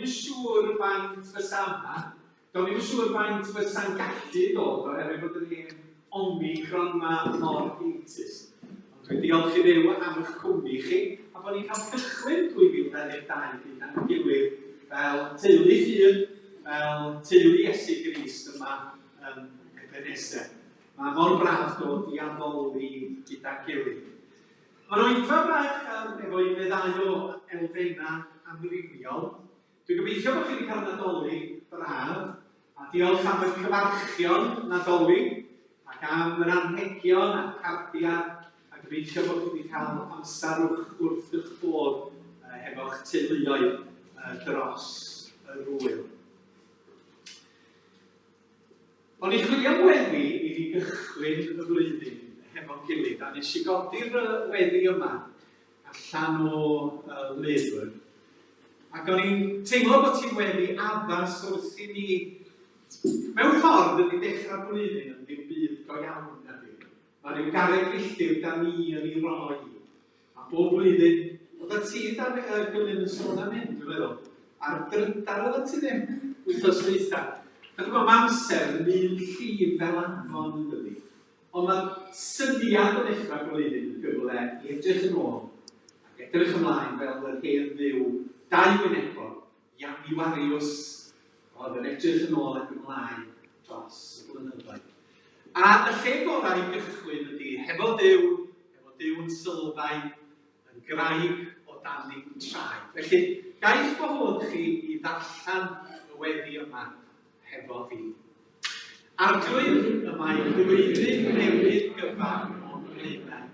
i'm yn siŵr faint fysa yma, do'n i'm yn siŵr faint fysa'n gallu dod oherwydd bod yr hen Omicron 'ma mor heintus. Ond dwi'n diolch i Dduw am eich cwmni chi, a bod ni'n cael cychwyn 2022 gyda'n gilydd fel teulu ffydd, fel teulu Iesu Grist yma yn Ebenezer. Mae mor braf dod i addoli gyda'n gilydd. Mae'r oedfa fach efo un neu ddau o elfennau amrywiol. Dwi'n gobeithio bod chi wedi cael Nadolig braf, a diolch am y cyfarchion Nadolig, ac am yr anrhegion a'r cardiau, a gobeithio bod chi wedi cael amser wrth eich bodd hefo'ch teuluoedd dros yr ŵyl. O'n i'n chwilio am weddi i ni gychwyn y flwyddyn hefo'n gilydd, a nes i godi'r weddi yma allan o lyfr, ac o'n i'n teimlo bod ti'n weddi addas wrth i ni, mewn ffordd, ydy dechrau'r blwyddyn yn ddim byd go iawn, nadi? Mae rhyw garreg filltir da ni yn ei roi. A bob blwyddyn, oeddet ti dan yy Gwilym yn sôn am hyn, dwi'n meddwl, ar drydar oeddet ti ddim, wythnos dwytha. Dach chi'n gwybod, mae amser yn un llif fel afon yn dydi? Ond mae'r syniad o ddechrau blwyddyn yn gyfle i edrych yn ôl ac edrych ymlaen fel yr hen dduw dau wynebog, Januarius, oedd yn edrych yn ôl ac ymlaen dros y blynyddoedd. A y lle gorau i gychwyn ydy hefo Duw, efo Duw yn sylfaen, yn graig o dan ein traed. Felly, gaiff gwahodd chi i ddarllen y weddi yma hefo fi. Arglwydd, y mae blwyddyn newydd gyfan o'n blaenau.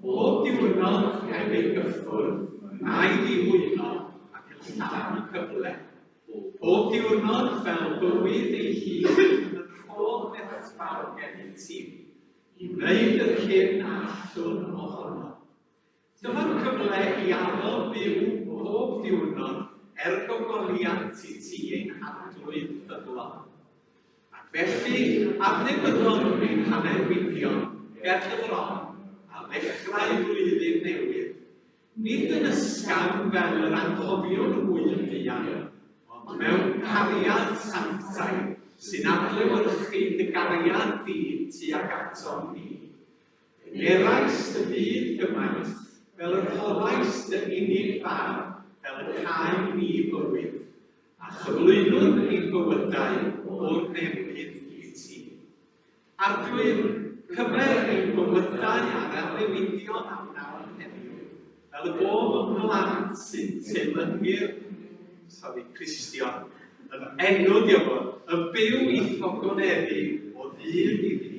Pob diwrnod heb ei gyffwrdd, a'i ddifwyno ac yn llawn cyfle. Pob diwrnod fel bywyd ei hun yn rhodd werthfawr gennyt ti, i wneud yr hyn a allwn ohono. Dyma'r cyfle i addo byw pob diwrnod er gogoniant i ti ein Harglwydd ffyddlon. Ac felly, adnebyddon ein hannerwynion ger dy fron ar ddechrau blwyddyn newydd, nid yn ysgafn fel yr anghofiwn hwy yn fuan, ond mewn cariad sanctaidd sy'n adlewyrchu dy gariad di tuag atom ni. Cymerais dy fyd gymaint, fel y rhoddais dy unig fab, fel y caem ni fywyd, a chyflwynwn ein bywydau o'r newydd i ti. Arglwydd, cymer ein bywydau a'r addewidion a wnawn heddiw, fel y bob yn blant sy'n teilyngu'r, sorry, Cristion, yn enw diofod, yn byw i'th ogoneddu o ddydd i ddydd,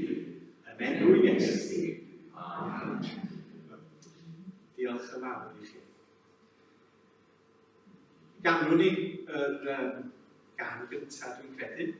Yn enw Iesu. Amen. Diolch yn fawr i chi. Ganwn ni yr gan gyntaf dwi'n credu.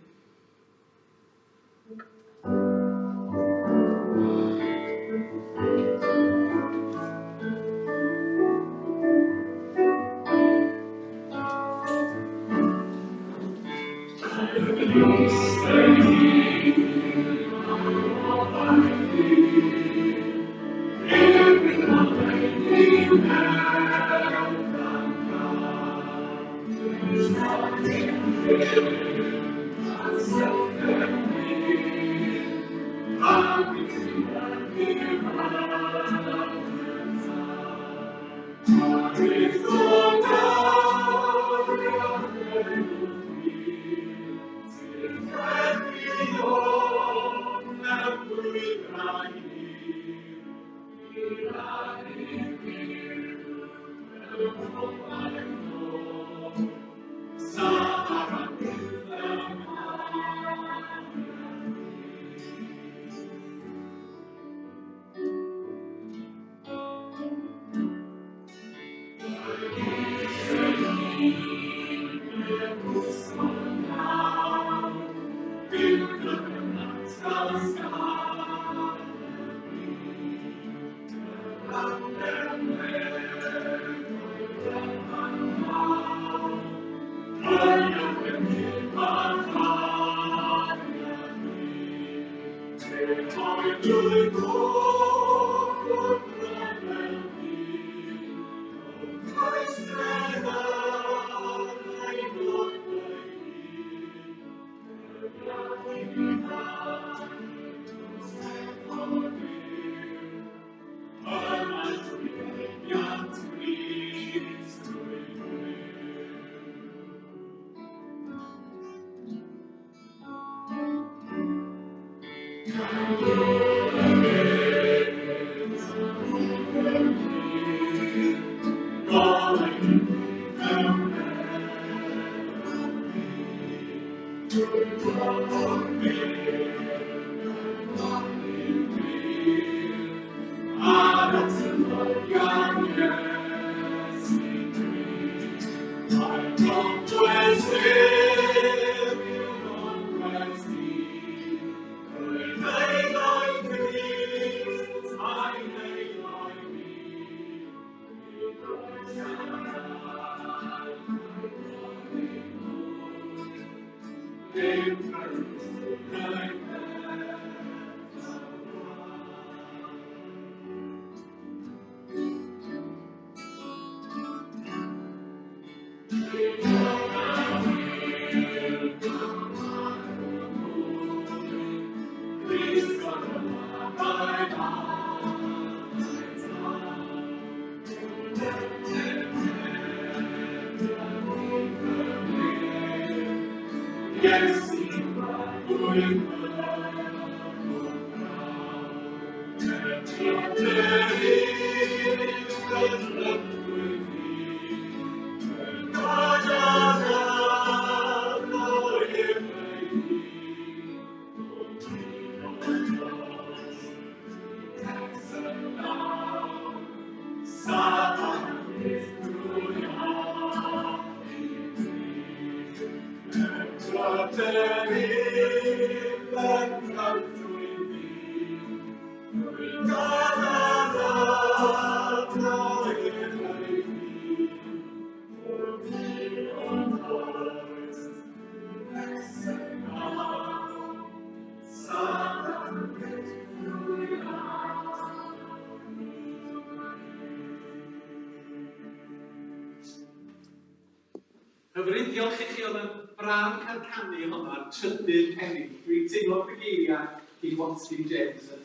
Hyfryd, diolch i chi, oedd yn braf cael canu hwnna ar trydydd pennill. Dwi'n teimlo bod y geiriau gyn Watkin James yn,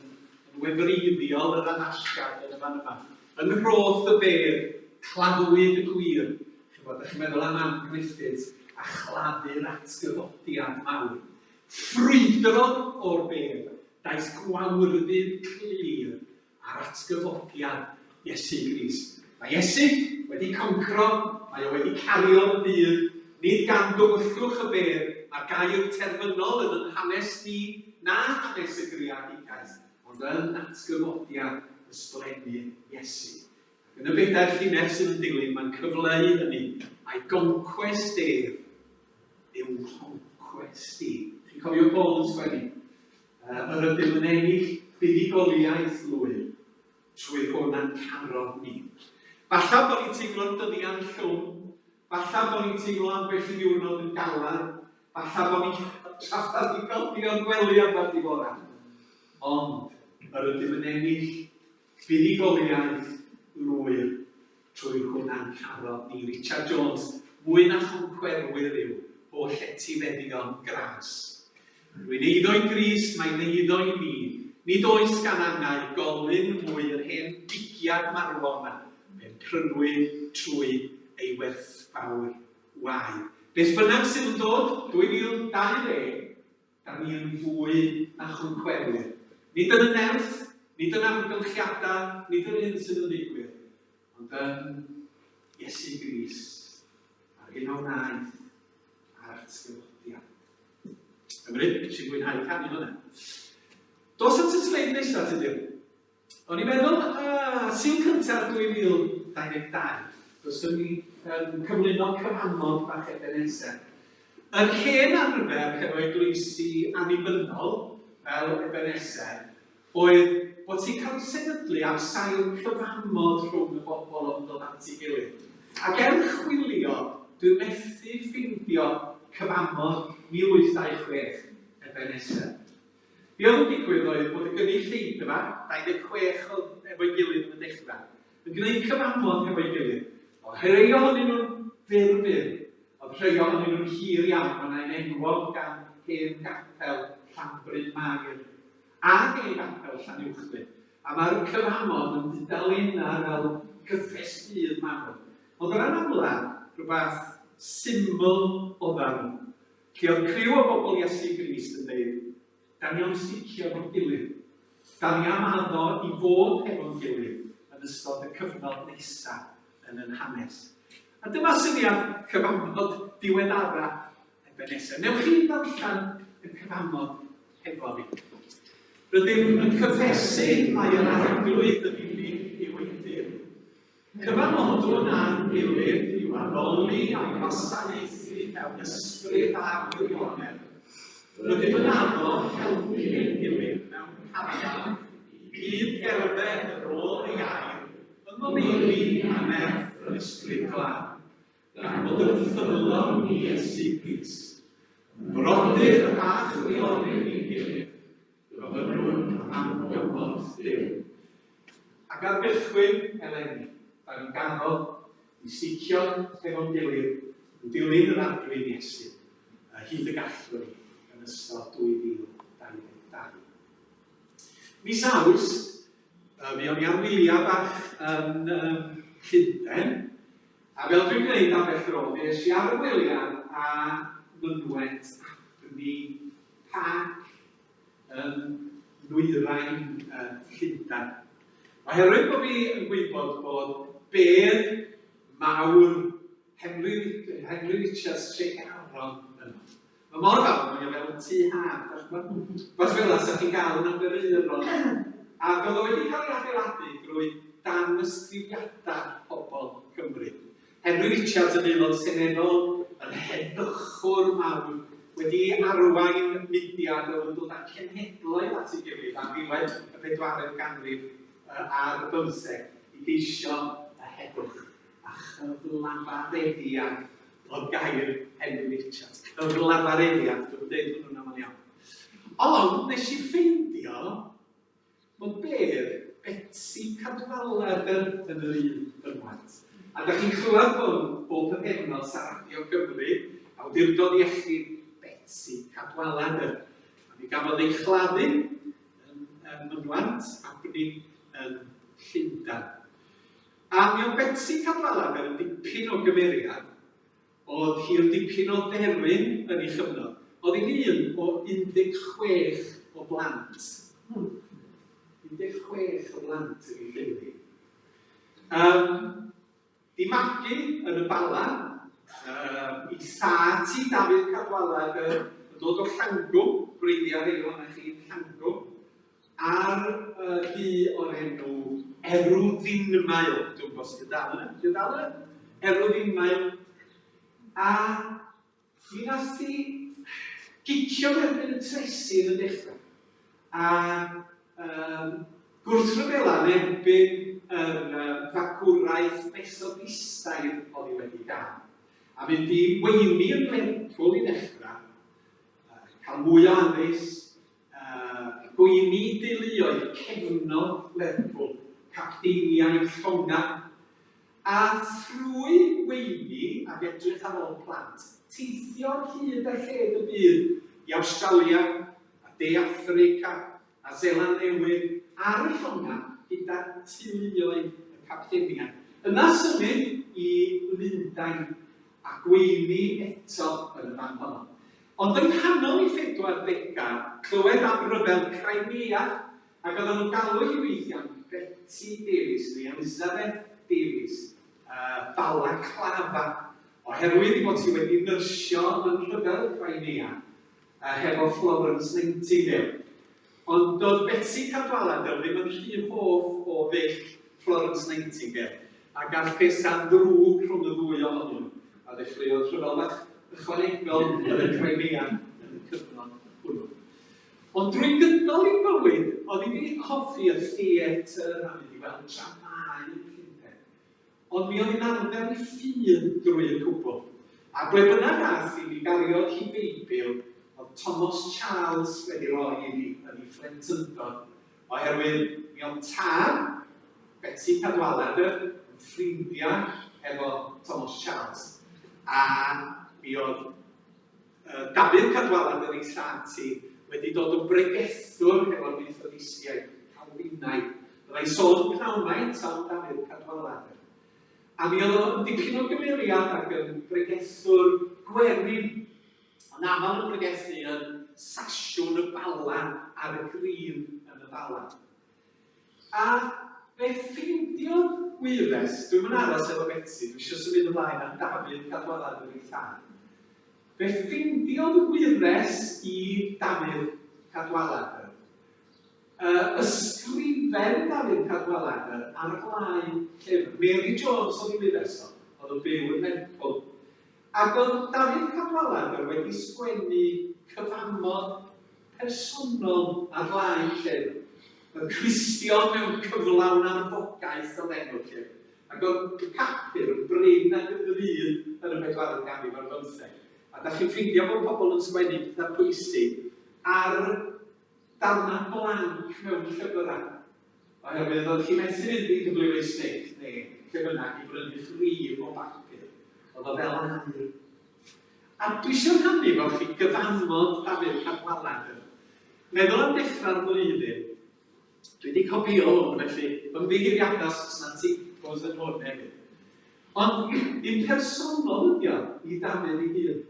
yn wefreiddiol yr addasiad yn y fan yma. Yng nghroth y bedd, claddwyd y gwir. Ch'mod, dach chi'n meddwl am Ann Griffiths a chladdu'r atgyfodiad mawr. Ffrwydrodd o'r bedd, daeth gwawrddydd clir a'r atgyfodiad Iesu Grist. Mae Iesu wedi concro, mae o wedi cario'r byd, nid gan dywyllwch y bedd, mae'r gair terfynol yn yn hanes ni na hanes y greadigaeth, ond yn atgyfodiad ysblennydd Iesu. Ac yn y bedair llinell sydd yn dilyn, mae'n cyfleu hynny, a'i goncwest ef yw nghoncwest i. Chi'n cofio Paul yn sgwennu? Yr ydym yn ennill buddugoliaeth lwyr trwy'r hwn a'n carodd ni. Falla bod ni'n teimlo'r dyddiau'n llwm, falla bod ni'n teimlo ambell i ddiwrnod yn galad, falla bod ni'n trafferth i godi o'r gwely ambell i fora. Ond yr ydym yn ennill Buddugoliaeth lwyr trwy hwn a'n carodd ni. Richard Jones, mwy na choncwerwyr yw holl etifeddion gras. Rwy'n eiddo i Grist, mae'n eiddo i mi. Nid oes gan angau golyn mwy yr hen bigiad marwol 'na, fe'n prynwyd trwy ei werthfawr waed. Beth bynnag sydd yn dod, 2020, Da ni yn fwy na choncwerwyr. Nid yn y nerth, nid yn amgylchiadau, nid yr hyn sydd yn digwydd, ond yn Iesu Grist, a'r hyn a wnaeth a'r atgyfodiad. Ymryd, nes i fwynhau canu hwnna. Dos at y sleid nesaf, Tudur. O'n i'n meddwl, uh, Sul cyntaf 2022, byswn ni yn cyflwyno cyfamod bach Ebenezer. Yr hen arfer hefo eglwysi annibynnol, fel Ebenezer, oedd bod ti'n cael ei sefydlu ar sail cyfamod rhwng y bobl oedd yn dod at ei gilydd. Ac er chwilio, dwi'n methu ffeindio cyfamod 1826 Ebenezer. Be oedd yn digwydd oedd bod y gynulleidfa, 26 oedd efo'i gilydd yn y dechrau, yn gwneud cyfamod hefo'i gilydd. Oedd rhai ohonyn nhw'n fyr fyr, oedd rhai ohonyn nhw'n hir iawn, mae yna un enwog gan hen gapel Llanbryn Mair a hen gapel Llanuwchllyn, a mae'r cyfamod yn dudalennau fel cyffes ffydd mawr. Ond o ran amla, rhywbeth syml oeddan nhw. Lle oedd criw o bobl Iesu Grist yn deud, Da ni am sticio efo'n gilydd. Da ni am addo i fod hefo'n gilydd yn ystod y cyfnod nesa yn yn hanes. A dyma syniad cyfamod diweddara Ebeneser. Newch chi ddarllen y cyfamod hefo fi. Rydym yn cyffesu mai yr Arglwydd yn unig yw ein Duw. Cyfamodwn â'n gilydd i'w addoli a'i wasanaethu mewn ysbryd a gwirionedd. Rydym yn addo helpu ein gilydd mewn cariad i gyd-gerdded yn ôl ei air, yng ngoleuni a nerth yr Ysbryd Glân, gan fod yn ffyddlon i Iesu Grist, yn frodyr a chwiorydd i'n gilydd, Gofynnwn am gymorth Duw. Ac ar gychwyn eleni, da ni'n gaddo i sticio hefo'n gilydd yn dilyn yr Arglwydd Iesu hyd y gallwn ni yn ystod 2022. Mis Awst, mi o'n i ar wyliau bach yn um, Llundain, a fel dwi'n gwneud ambell dro, mi es i ar y gwyliau a mynwent Abney Park yn nwyrain Llundain. Oherwydd bod fi yn gwybod bod bedd mawr Henry, Henry Richards Tregaron yno. Mae mor fawr, mae o fel tŷ haf, dach chi'n gwybod? Beth fel 'na 'sa chi'n gael yn Aberaeron. Ac oedd o wedi cael ei adeiladu drwy danysgrifiadau pobl Cymru. Henry Richards yn aelod seneddol, yn heddychwr mawr, wedi arwain mudiad oedd yn dod â cenhedloedd at ei gilydd ar ddiwedd y bedwaredd ganrif ar bymtheg i geisio y heddwch a chyflafareddiad oedd gair Henry Richards. Cyflafareddiad, dwi'n deud hwnnw'n aml iawn. Ond nes i ffeindio Mae bedd Betsi Cadwaladr yn yr un fynwent. A da chi'n clywed hwn bob pythefnos ar Radio Cymru, Awdurdod Iechyd Betsi Cadwaladr. A mi gafodd ei chladdu yn, yn mynwent Abney yn Llundain. A mi oedd Betsi Cadwaladr yn dipyn o gymeriad. Oedd hi yn dipyn o dderyn yn ei chyfnod. Oedd hi'n un o 16 o blant. 16 o blant yn ei theulu. Um, di magu yn y Bala, um, i thad ti Dafydd Cadwaladr yn dod o Llangwm, gwreiddiau rhai ohonoch chi yn Llangwm, ar y du o'r enw Erwddinmael. Dwi'n gwybod sydd dal yna. Dwi'n dal yna? Erwddinmael. A mi nath hi gicio erbyn y tresi yn y dechrau. A um, gwrthryfela yn erbyn yr um, fagwraeth Methodistaidd oedd hi wedi gael. A mynd i weini yn Lerpwl i ddechrau, cael mwy o addysg, Gweini deuluoedd cefnog Lerpwl, capteiniaid llongau, a thrwy weini ac edrych ar ôl plant, teithio ar hyd a lled y byd i Awstralia a De Affrica a Seland Newydd ar y llongau gyda teuluoedd y capteiniaid. Yna symud i Lundain a gweini eto yn y fan honno. Ond yng nghanol ei phedwardegau, clywed am ryfel Crimea, ac oedden nhw'n galw hi weithiau'n Beti Davies neu Elizabeth Davies, uh, Balaclava, oherwydd ei bod hi wedi nyrsio yn rhyfel Crimea uh, hefo Florence Nightingale. Ond doedd Betsi Cadwaladr ddim yn rhy hoff o ddull Florence Nightingale, ac aeth pethau'n ddrwg rhwng y ddwy ohonyn nhw, a ddechreuodd rhyfel bach ychwanegol yn y Crimea yn y cyfnod hwnnw. Ond drwy gydol ei bywyd, oedd hi wedi hoffi y theatr a mynd i weld dramâu yn Llundain. Ond mi oedd hi'n arfer ei ffydd drwy'r cwbl. A ble bynnag aeth hi, mi gariodd hi Feibl oedd Thomas Charles wedi roi iddi yn ei phlentyndod, oherwydd mi oedd tad Betsi Cadwaladr yn ffrindiau efo Thomas Charles, a mi oedd Dafydd Cadwaladr ei thad hi wedi dod yn bregethwr hefo'r Methodistiaid Calfinaidd. Byddai sôn pnawn 'ma eto am Dafydd Cadwaladr. A mi oedd o'n dipyn o gymeriad ac yn bregethwr gwerin, yn aml yn pregethu yn Sasiwn y Bala ar y Green yn y Bala. A fe ffeindiodd wyres, dwi'm yn aros efo Betsi, dwi eisiau symud ymlaen at Dafydd Cadwaladr ei thad. Fe ffeindiodd y wyres i Dafydd Cadwaladr ysgrifen Dafydd Cadwaladr ar flaen llyfr. Mary Jones oedd ei wyres o, oedd yn byw yn Lerpwl. Ac oedd Dafydd Cadwaladr wedi sgwennu cyfamod personol ar flaen llyfr. Y Cristion mewn cyflawn arfogaeth oedd enw'r llyfr. Ac oedd y papur yn brin ac yn ddrud yn y bedwaredd ganrif ar bymtheg. A da chi'n ffeindio bod pobl yn sgwennu pethau pwysig ar darnau blanc mewn llyfrau. Oherwydd oedd chi methu mynd i W.A. Smith neu lle bynnag i brynu rhif o bapur. Oedd o fel aur. A dwi eisiau rhannu efo chi gyfamod Dafydd Cadwaladr. Meddwl am dechrau'r flwyddyn. Dwi wedi copïo hwn, felly ymddiheuriadau os oes 'na typos yn hwn hefyd. Ond un personol ydi o i Dafydd ei hun.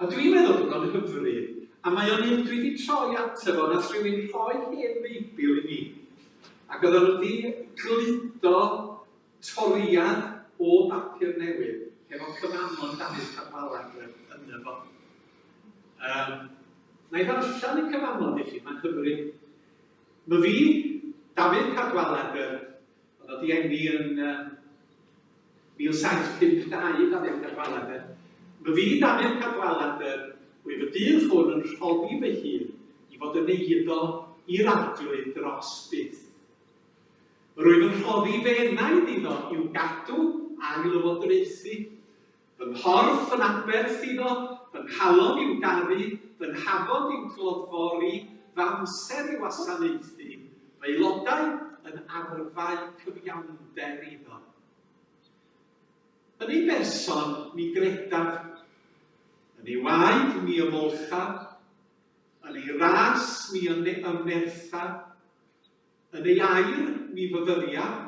A dwi'n meddwl bod o'n hyfryd, a mae o'n un dwi 'di troi ato fo, nath rhywun rhoi hen Feibl i mi, ac oedden nhw 'di gludo toriad o bapur newydd hefo cyfamod Dafydd Cadwaladr ynddo fo. Um, na i ddarllen y cyfamod i chi, mae'n hyfryd. Mae fi, Dafydd Cadwaladr, oedd o 'di eni yn um, 1752, Dafydd Cadwaladr. My fi, Dafydd Cadwaladr, wyf y dydd hwn yn rhoddi fy hun i fod yn eiddo i'r Arglwydd dros byth. Yr wyf yn rhoddi fy enaid iddo i'w gadw a'i lywodraethu, fy nghorff yn aberth iddo, fy nghalon i'w garu, fy nhafod i'w glodfori, fy amser i'w wasanaethu, fy aelodau yn arfau cyfiawnder iddo. Yn ei berson mi gredaf, yn ei waed mi ymolchaf, yn ei ras mi ymnerthaf, yn ei air mi fyfyriaf,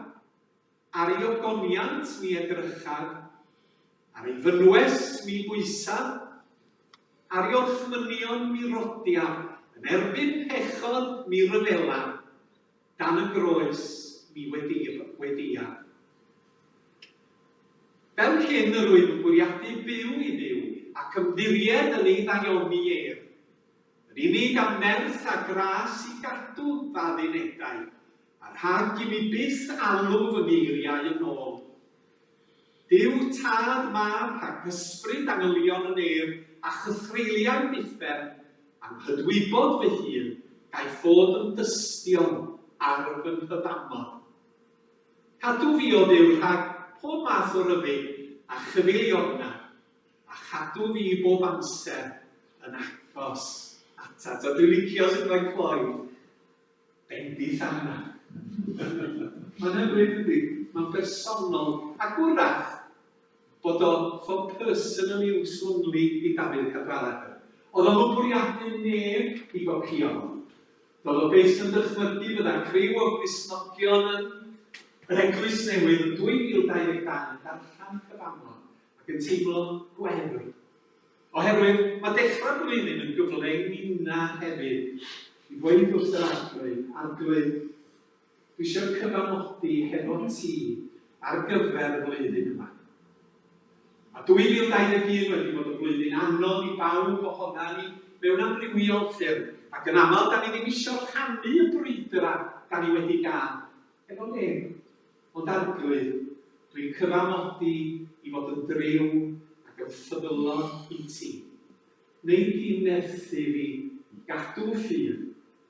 ar ei ogoniant mi edrychaf, ar ei fynwes mi bwysaf, ar ei orchmynion mi rodiaf, yn erbyn pechod mi ryfelaf, Dan y groes mi weddïaf. Fel hyn yr wyf yn bwriadu byw i Dduw ac ymddiried yn ei ddaioni ef, yn unig am nerth a gras i gadw fy addunedau, a rhag i mi byth alw fy ngeiriau yn ôl. Duw Tad, Mab ac Ysbryd angylion y nef a chythreuliaid uffern, a'nghydwybod fy hun, gaiff fod yn dystion ar fy nghyfamod. Cadw fi, O Dduw, rhag pob math o ryfyg a chyfeiliorna, a chadw fi bob amser yn agos atat. A dwi'n licio sut mae'n cloi. Bendith arna. Mae'n hyfryd, yndi? Mae'n bersonol. Ac wrach bod o for personal use only i Dafydd Cadwaladr. Oedd o'm yn bwriadu neb i gopïo fo. Doedd o byth yn dychmygu fydda criw o Gristnogion yn yr Eglwys Newydd yn 2022 yn darllen cyfamod ac yn teimlo gwefr. Oherwydd mae dechrau'r flwyddyn yn gyfle i ninna hefyd i ddweud wrth yr Arglwydd, Arglwydd, dwi eisiau cyfamodi hefo ti ar gyfer y flwyddyn yma. Mae 2021 wedi bod yn flwyddyn anodd i bawb ohona ni mewn amrywiol ffyrdd, ac yn aml da ni ddim eisiau rhannu y brwydrau da ni wedi gael efo neb. Ond Arglwydd, dwi'n cyfamodi i fod yn driw ac yn ffyddlon i ti. Wnei di nerthu fi i gadw ffydd,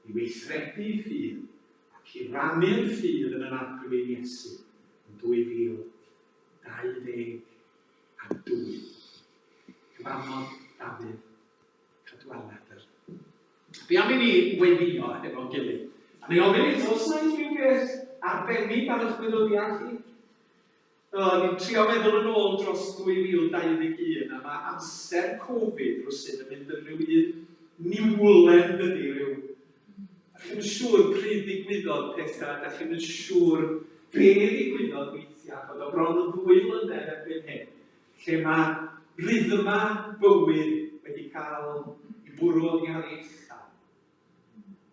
i weithredu ffydd, ac i rannu'r ffydd yn yr Arglwydd Iesu yn 2022. Cyfamod Dafydd Cadwaladr. Be am i ni weddïo hefo'n gilydd? A mi ofyn eto, oes 'na unrhyw beth arbennig ar eich meddyliau chi? O, ni'n trio meddwl yn ôl dros 2021, a mae amser Covid rywsut yn mynd yn rhyw un niwlen, dydy, rhyw... Da chi'm yn siŵr pryd ddigwyddodd pethau, da chi'm yn siŵr be ddigwyddodd weithiau, bod o bron yn ddwy flynedd erbyn hyn. lle mae rhythmau bywyd wedi cael eu bwrw oddi ar ei echal.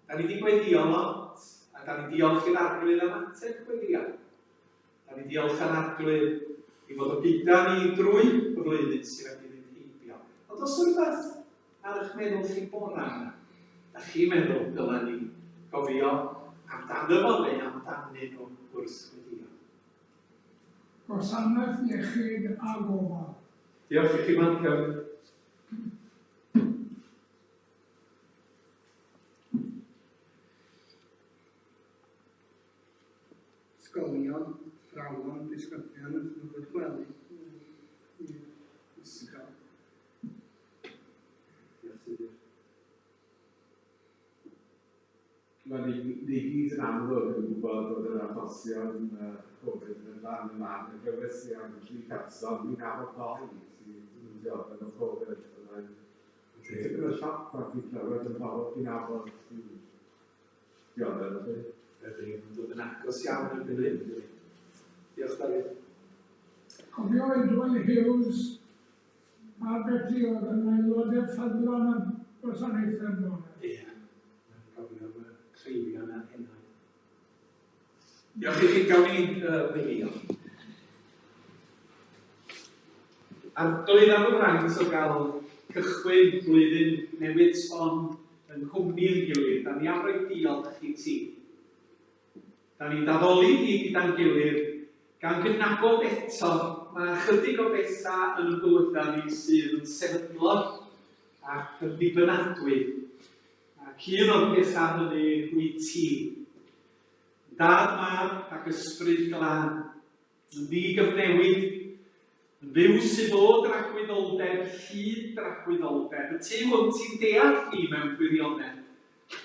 Da ni wedi gweddio lot, a da ni'n diolch i'r Arglwydd am ateb gweddiau. Da ni'n diolch i'r Arglwydd i fod o gyda ni drwy y flwyddyn sydd wedi mynd heibio. Ond os rhywbeth ar eich meddwl chi bora yma, da chi'n meddwl dylen ni gofio amdano fo neu amdanyn nhw wrth weddio? Gwasanaeth Iechyd a Gofal. Diolch i chi Malcolm. Ysgolion, athrawon, disgyblion wrth nhw ddychwelyd i'r ysgol. Diolch Tudur. Wel, ni, ni gyd yn amlwg yn gwybod bod yr achosion uh, Covid yn mynd lan yn lan. Yn glywes i am dri person, fi'n nabod doi sydd yn dioddef o Covid. Byddai'n Tipyn o sioc pan ti'n clywed am bobl ti'n nabod sy'n dioddef felly. Ydy, mae'n dod yn agos iawn erbyn hyn, dydy. Diolch Dafydd. Cofio Edwin Hughes a Betty oedd yn aelodau ffyddlon y gwasanaethau'r bore. Ie, mae'n cofio fy cleifion a'r henoed. Diolch i chi, gawn ni weddïo. Arglwydd am y fraint o gael cychwyn blwyddyn newydd sbon yng nghwmni'n gilydd, da ni am roi diolch i ti. Da ni'n daddoli di gyda'n gilydd, gan gydnabod eto mae ychydig o bethau yn y bywydau ni sydd yn sefydlog ac yn ddibynadwy. Ac un o'r pethau hynny wyt ti. Dad, Mab ac Ysbryd Glân, yn ddi-gyfnewid, yn Dduw sydd o dragwyddoldeb hyd dragwyddoldeb, y tu hwnt i'n deall ni mewn gwirionedd,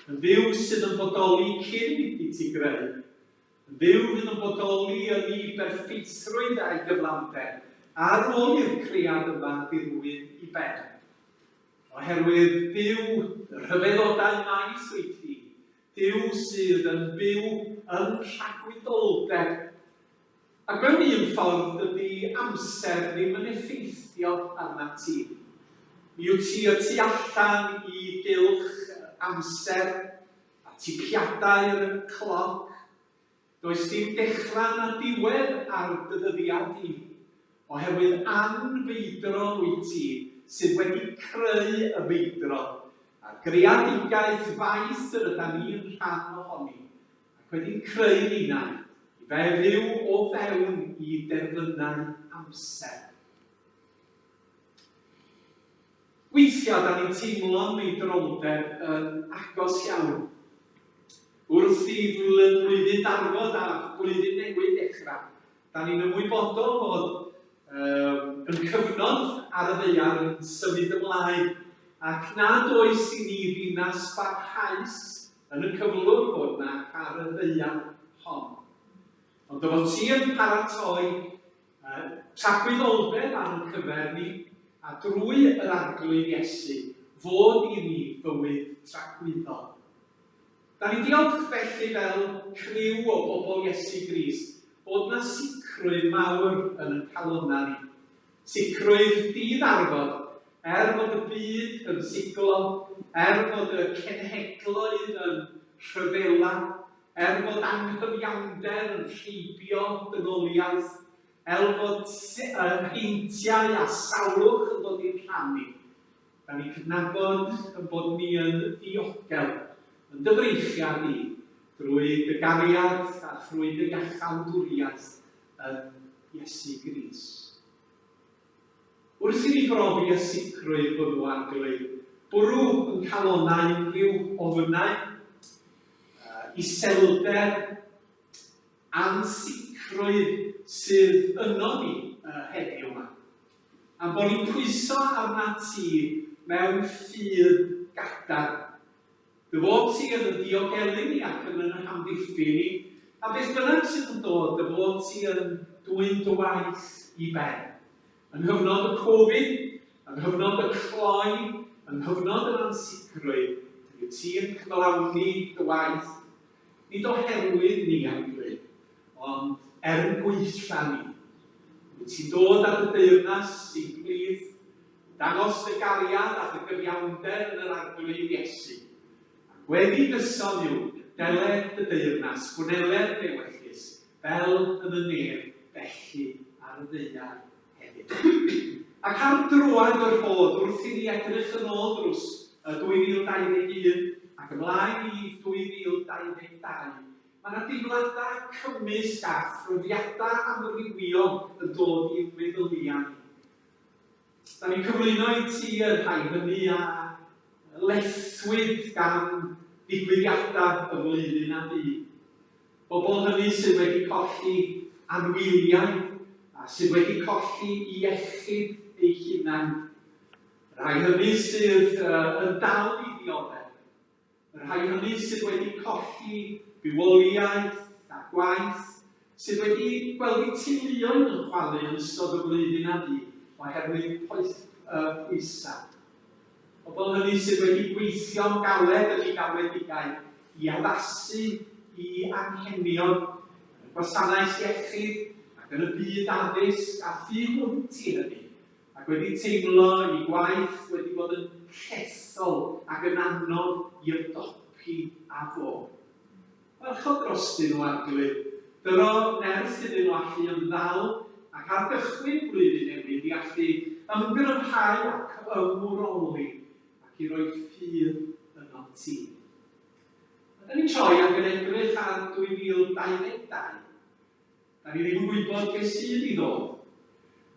yn Dduw sydd yn bodoli cyn i ti greu, yn Dduw fydd yn bodoli yn ei berffeithrwydd a'i gyflawnder ar ôl i'r cread yma ddirwyn i ben. Oherwydd Duw y rhyfeddodau maith wyt ti, Duw sydd yn byw yn nhragwyddoldeb. Ac mewn un ffordd dydy amser ddim yn effeithio arnat ti. Mi wyt ti y tu allan i gylch amser a tipiadau'r cloc. Does dim dechrau na diwedd ar dy ddyddiad di, oherwydd anfeidrol wyt ti sydd wedi creu y feidrol, a'r greadigaeth faith yr ydan ni'n rhan ohoni, ac wedi'n creu ninnau i fe fyw o fewn i derfynau amser. Weithiau, da ni'n teimlo'n meidroldeb yn agos iawn. Wrth i flwyddyn ddarfod a blwyddyn newydd ddechrau, da ni'n ymwybodol fod um, yn cyfnod ar y ddaear yn symud ymlaen ac nad oes i ni ddinas barhaus yn y cyflwr hwn ac ar y ddaear hon. Ond dy fod ti yn paratoi Tragwyddoldeb ar ein cyfer ni, a drwy yr Arglwydd Iesu, fod i ni fywyd tragwyddol. Da ni'n diolch felly fel criw o bobl Iesu Grist bod 'na sicrwydd mawr yn yn calonnau ni. Sicrwydd di-ddarfod, er fod y byd yn siglo, er fod y cenhedloedd yn rhyfela, Er fod anghyfiawnder yn rheibio dynoliaeth, er fod heintiau a salwch yn dod i'n rhan ni, da ni'n cydnabod ein bod ni yn ddiogel yn dy freichiau di drwy dy gariad a thrwy dy iachawdwriaeth yn Iesu Grist. Wrth i ni brofi y sicrwydd hwnnw, Arglwydd, bwrw yn calonnau unrhyw ofynau, iselder, ansicrwydd sydd yno ni heddiw 'ma. A'n bod ni'n pwyso arnat ti mewn ffydd gadarn. Dy fod ti yn yn diogelu ni ac yn yn hamddiffyn ni, a beth bynnag sydd yn dod, dy fod ti yn dwyn dy waith i ben. Yng nghyfnod y Covid, yng nghyfnod y cloi, yng nghyfnod yr ansicrwydd, mi wyt ti yn cyflawni dy waith, nid oherwydd ni Arglwydd, ond er yn gwaetha ni. Wyt ti'n dod â dy deyrnas i'n plith, Dangos dy gariad a dy gyfiawnder yn yr Arglwydd Iesu. A gweddi gyson yw, deled dy deyrnas, gwneled dy ewyllys, fel yn y nef, felly ar y ddaear hefyd. Ac ar droad y rhodd, wrth i ni edrych yn ôl dros y 2021 ac ymlaen i 2022, mae yna deimladau cymysg a phrofiadau amrywiol yn dod i'n meddyliau ni. Da ni'n cyflwyno i ti y rhai hynny a lethwyd gan ddigwyddiadau y flwyddyn a fu. Bobl hynny sydd wedi colli anwyliaid a sydd wedi colli iechyd eu hunain. Rhai hynny sydd yn dal i ddioddef. Y rhai hynny sydd wedi colli bywoliaeth a gwaith, sydd wedi gweld eu teuluoedd yn chwalu yn ystod y flwyddyn a fu oherwydd poeth, uh, pwysau. Pobl hynny sydd wedi gweithio'n galed yn eu galwedigaeth i addasu i anghenion yn y gwasanaeth iechyd ac yn y byd addysg a thu hwnt i hynny, ac wedi teimlo eu gwaith wedi bod yn llethol ac yn anodd i ymdopi â fo. Gwarchod drostyn nhw, Arglwydd, dyro nerth iddyn nhw allu ymddal ac ar gychwyn blwyddyn newydd i allu ymgryfhau ac ymwroli ac i roi ffydd ynot ti. A da ni'n troi ac yn edrych ar 2022. Da ni ddim yn gwybod beth sydd i ddod.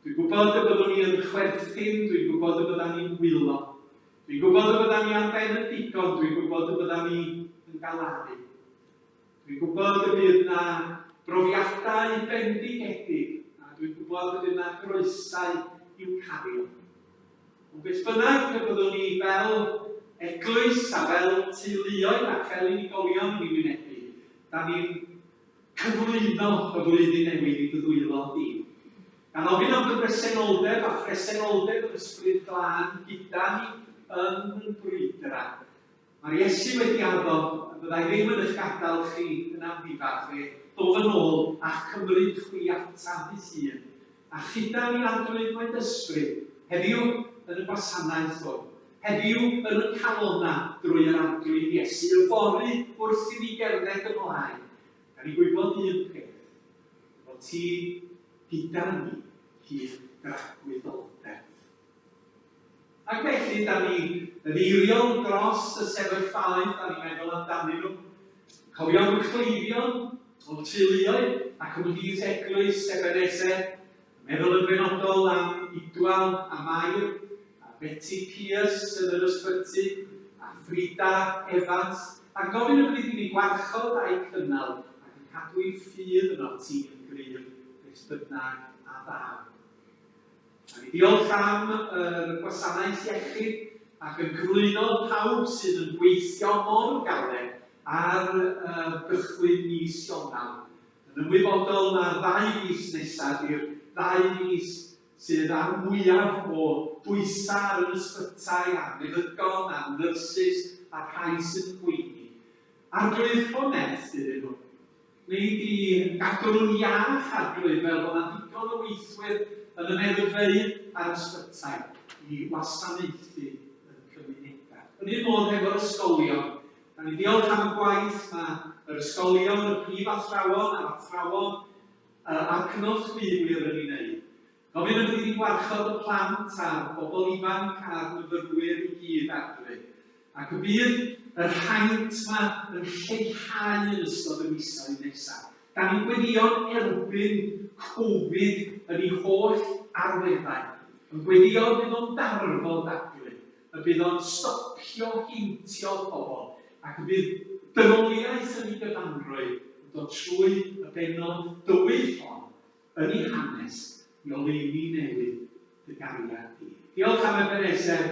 Dwi'n gwybod y byddwn ni yn chwerthin, dwi'n gwybod y byddan ni'n wylo. Dwi'n gwybod y byddan ni ar ben y digon, dwi'n gwybod y byddan ni yn galaru. Dwi'n gwybod y bydd na brofiadau bendigedig, a dwi'n gwybod y bydd na groesau i'w cario. Ond beth bynnag y byddwn ni fel eglwys a fel teuluoedd ac fel unigolion yn ei wynebu, da ni'n Cyflwyno y flwyddyn newydd i dy ddwylo di. Gan ofyn am dy bresenoldeb a phresenoldeb yr Ysbryd Glân gyda ni yn yn brwydrau. Mae'r Iesu wedi addo y byddai ddim yn eich gadael chi yn amddifad, fe ddof yn ôl a'ch cymryd chwi ataf fy hun. A chyda ni Arglwydd mae d'Ysbryd, heddiw yn y gwasanaeth hwn, heddiw yn y calonnau drwy yr Arglwydd Iesu, yfory wrth i ni gerdded ymlaen, da ni'n gwybod un peth, fod ti gyda ni hyd dragwyddoldeb. Ac felly, da ni yn eiriol dros y sefyllfaoedd da ni'n meddwl amdanyn nhw. Cofio am y cleifion, o'n teuluoedd ac ymhlith eglwys Ebenezer, meddwl yn benodol am Idwal a Mair, a Betty Pierce yn yr ysbyty, a Frida Evans, a gofyn y bydd i ni gwarchod a'u cynnal ac yn cadw eu ffydd yno ti yn gryf beth bynnag a ddaw. A ni diolch am yr gwasanaeth iechyd ac yn cyflwyno pawb sydd yn gweithio mor galed ar uh, gychwyn mis Ionawr. Yn ymwybodol mae'r ddau fis nesaf di'r ddau fis sydd â'r mwyaf o bwysau ar yr ysbytai a'r meddygon a'r nyrsys a'r rhai sydd yn gweini. Arglwydd rho nerth iddyn nhw. Wnei di gadw nhw'n iach, Arglwydd, fel bod 'na ddigon o weithwyr yn y meddygfeydd a'r ysbytai i wasanaethu yn cymunedau. Yn un modd hefo'r ysgolion. Da ni diolch am y gwaith mae yr ysgolion, y prif athrawon a'r athrawon a'r cynorthwywyr yn ei wneud. Gofyn y byddi di'n gwarchod y plant a'r bobl ifanc a'r myfyrwyr i gyd, Arglwydd, ac y bydd yr haint 'ma yn lleihau yn ystod y misoedd nesaf. Da ni'n gweddïo'n erbyn Covid yn ei holl arweddau, yn gweddïo y bydd o'n darfod, Arglwydd, y bydd o'n stopio heintio pobl, ac y bydd dynoliaeth yn ei gyfanrwydd yn dod trwy y bennod dywyll hon yn ei hanes i oleuni newydd dy gariad di. Diolch am Ebenezer,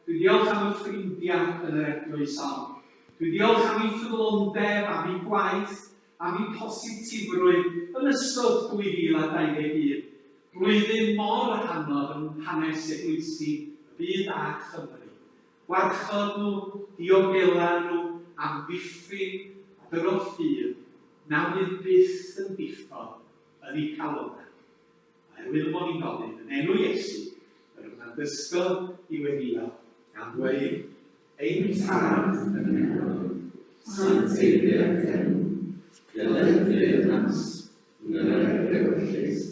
dwi'n diolch am y ffrindiau yn yr eglwys hon. Dwi'n diolch am ei ffyddlondeb, am ei gwaith, am ei positifrwydd yn ystod 2021, blwyddyn mor anodd yn hanes eglwysi y byd a Chymru. Gwarchod nhw, diogela nhw, amddiffyn a dyro ffydd na fydd byth yn diffodd yn eu calonnau. Oherwydd y bod ni'n gofyn yn enw Iesu, yr a'n dysgodd i weddïo, gan ddweud, Ein Tad yn y nefoedd, Sancteiddier d'enw, deled dy deyrnas, wneler dy ewyllys,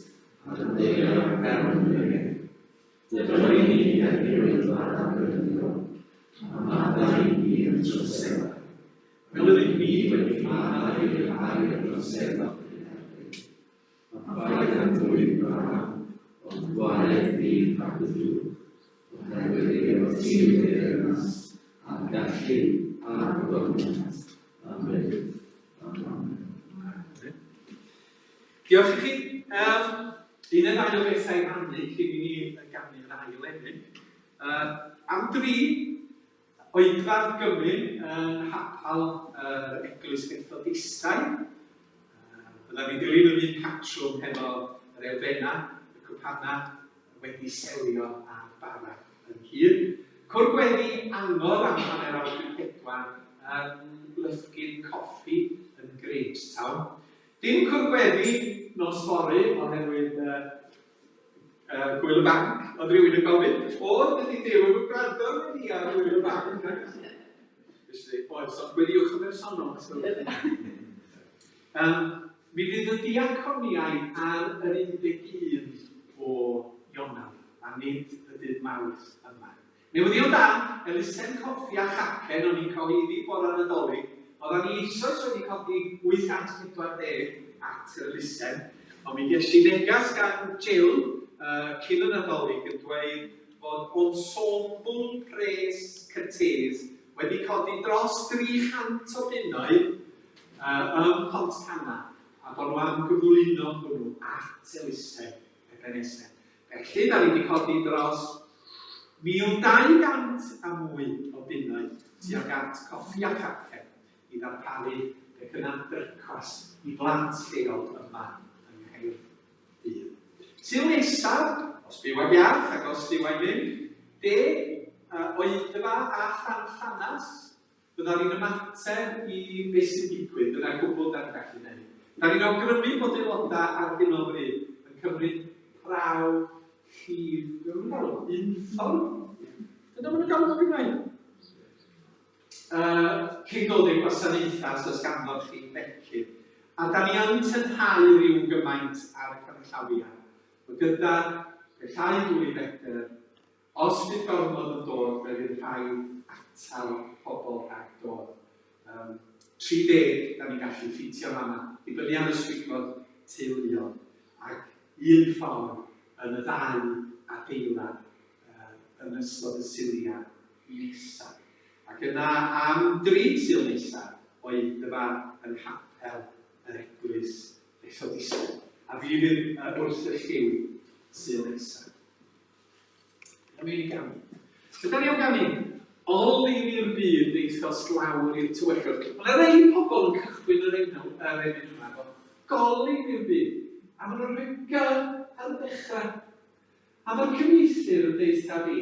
ar y ddaear fel yn y nef. Dy roi ni heddiw ein bara dyddiol, a maddau i ni ein troseddau, fel yr ydym ni wedi maddau i'r rhai a droseddodd yn ein herbyn. A phaid â'n dwyn braf, ond gwared ni rhag y drwg, oherwydd eiddo ti yw dy deyrnas, a'r gallu, a'r gogoniant, am byth. Amen. Diolch i chi. Um, un neu ddau o bethau i rannu cyn i ni ganu'r ail emyn. Am dri, Oedfa'r Gymun yng nghapel yr Eglwys Fethodistaidd. Byddwn ni'n dilyn yr un patrwm hefo yr elfennau, y cwpanau wedi selio a'r bara ynghyd. Cwr gweddi angor am hanner awr wedi pedwar yn Lyfgyn Coffi yn Grangetown. Dim cwr gweddi nos fory oherwydd Gŵyl y Banc, oedd rhywun yn gofyn, oedd dydy Duw yn gwrando arno ni ar Gŵyl y Banc? Felly, oes, ond gweddiwch yn bersonol, os gwelwch yn dda. Mi fydd y diaconiaid ar yr 11 o Ionawr, a nid y dydd Mawrth yma. Newyddion da, elusen coffi a chacen o'n i'n cyhoeddi bore Nadolig, oeddan ni eisoes wedi codi 840 at yr elusen, ond mi ges i negas gan Jill cyn y Nadolig yn dweud fod Ensemble Pres Cytês wedi codi dros 300 o bunnoedd ym Mhontcanna a bod nhw am gyflwyno hwnnw at elusen Ebeneser. Felly, da ni wedi codi dros 1,200 a mwy o bunnoedd tuag at coffi a chacen i ddarparu pecynnau brecwast i blant lleol yma yng Nghaerdydd. Sul nesaf, os byw ag iach ac os Duw a'i mynd, deg oedfa a Llanllanast Fyddan ni'n ymateb i beth sy'n digwydd, dyna'r cwbl da ni'n gallu wneud. Da ni'n awgrymu bod aelodau ar hyn o bryd yn cymryd prawf llif, be maen nhw'n galw? Unffordd? Dyna maen nhw'n galw fo'n Gymraeg? Cyn dod i'r gwasanaethau os oes ganddoch chi becyn. A da ni yn tynhau rhyw gymaint ar y canllawiau. Mae gyda pellhau 2 fetr, Os fydd gormod yn dod fe fydd rhaid atal pobl rhag dod. Yym 30 da ni'n gallu ffitio fanna, dibynnu ar y swigod teuluol, ac un ffordd yn y ddau adeilad yy yn ystod y Suliau nesa. Ac yna am dri Sul nesa oedfa yng nghapel yr Eglwys Fethodistaidd. A fi fydd wrth y llyw Sul nesa. Am i ni ganu. Be da ni am ganu? Oleuni'r byd deithos lawr i'r tywyllwch. Mae yna rei pobl yn cychwyn yr enw, yr emyn yma efo goleuni'r byd, a maen nhw'n rhoi G ar y dechrau. A mae'r cyfieithydd yn deutha fi,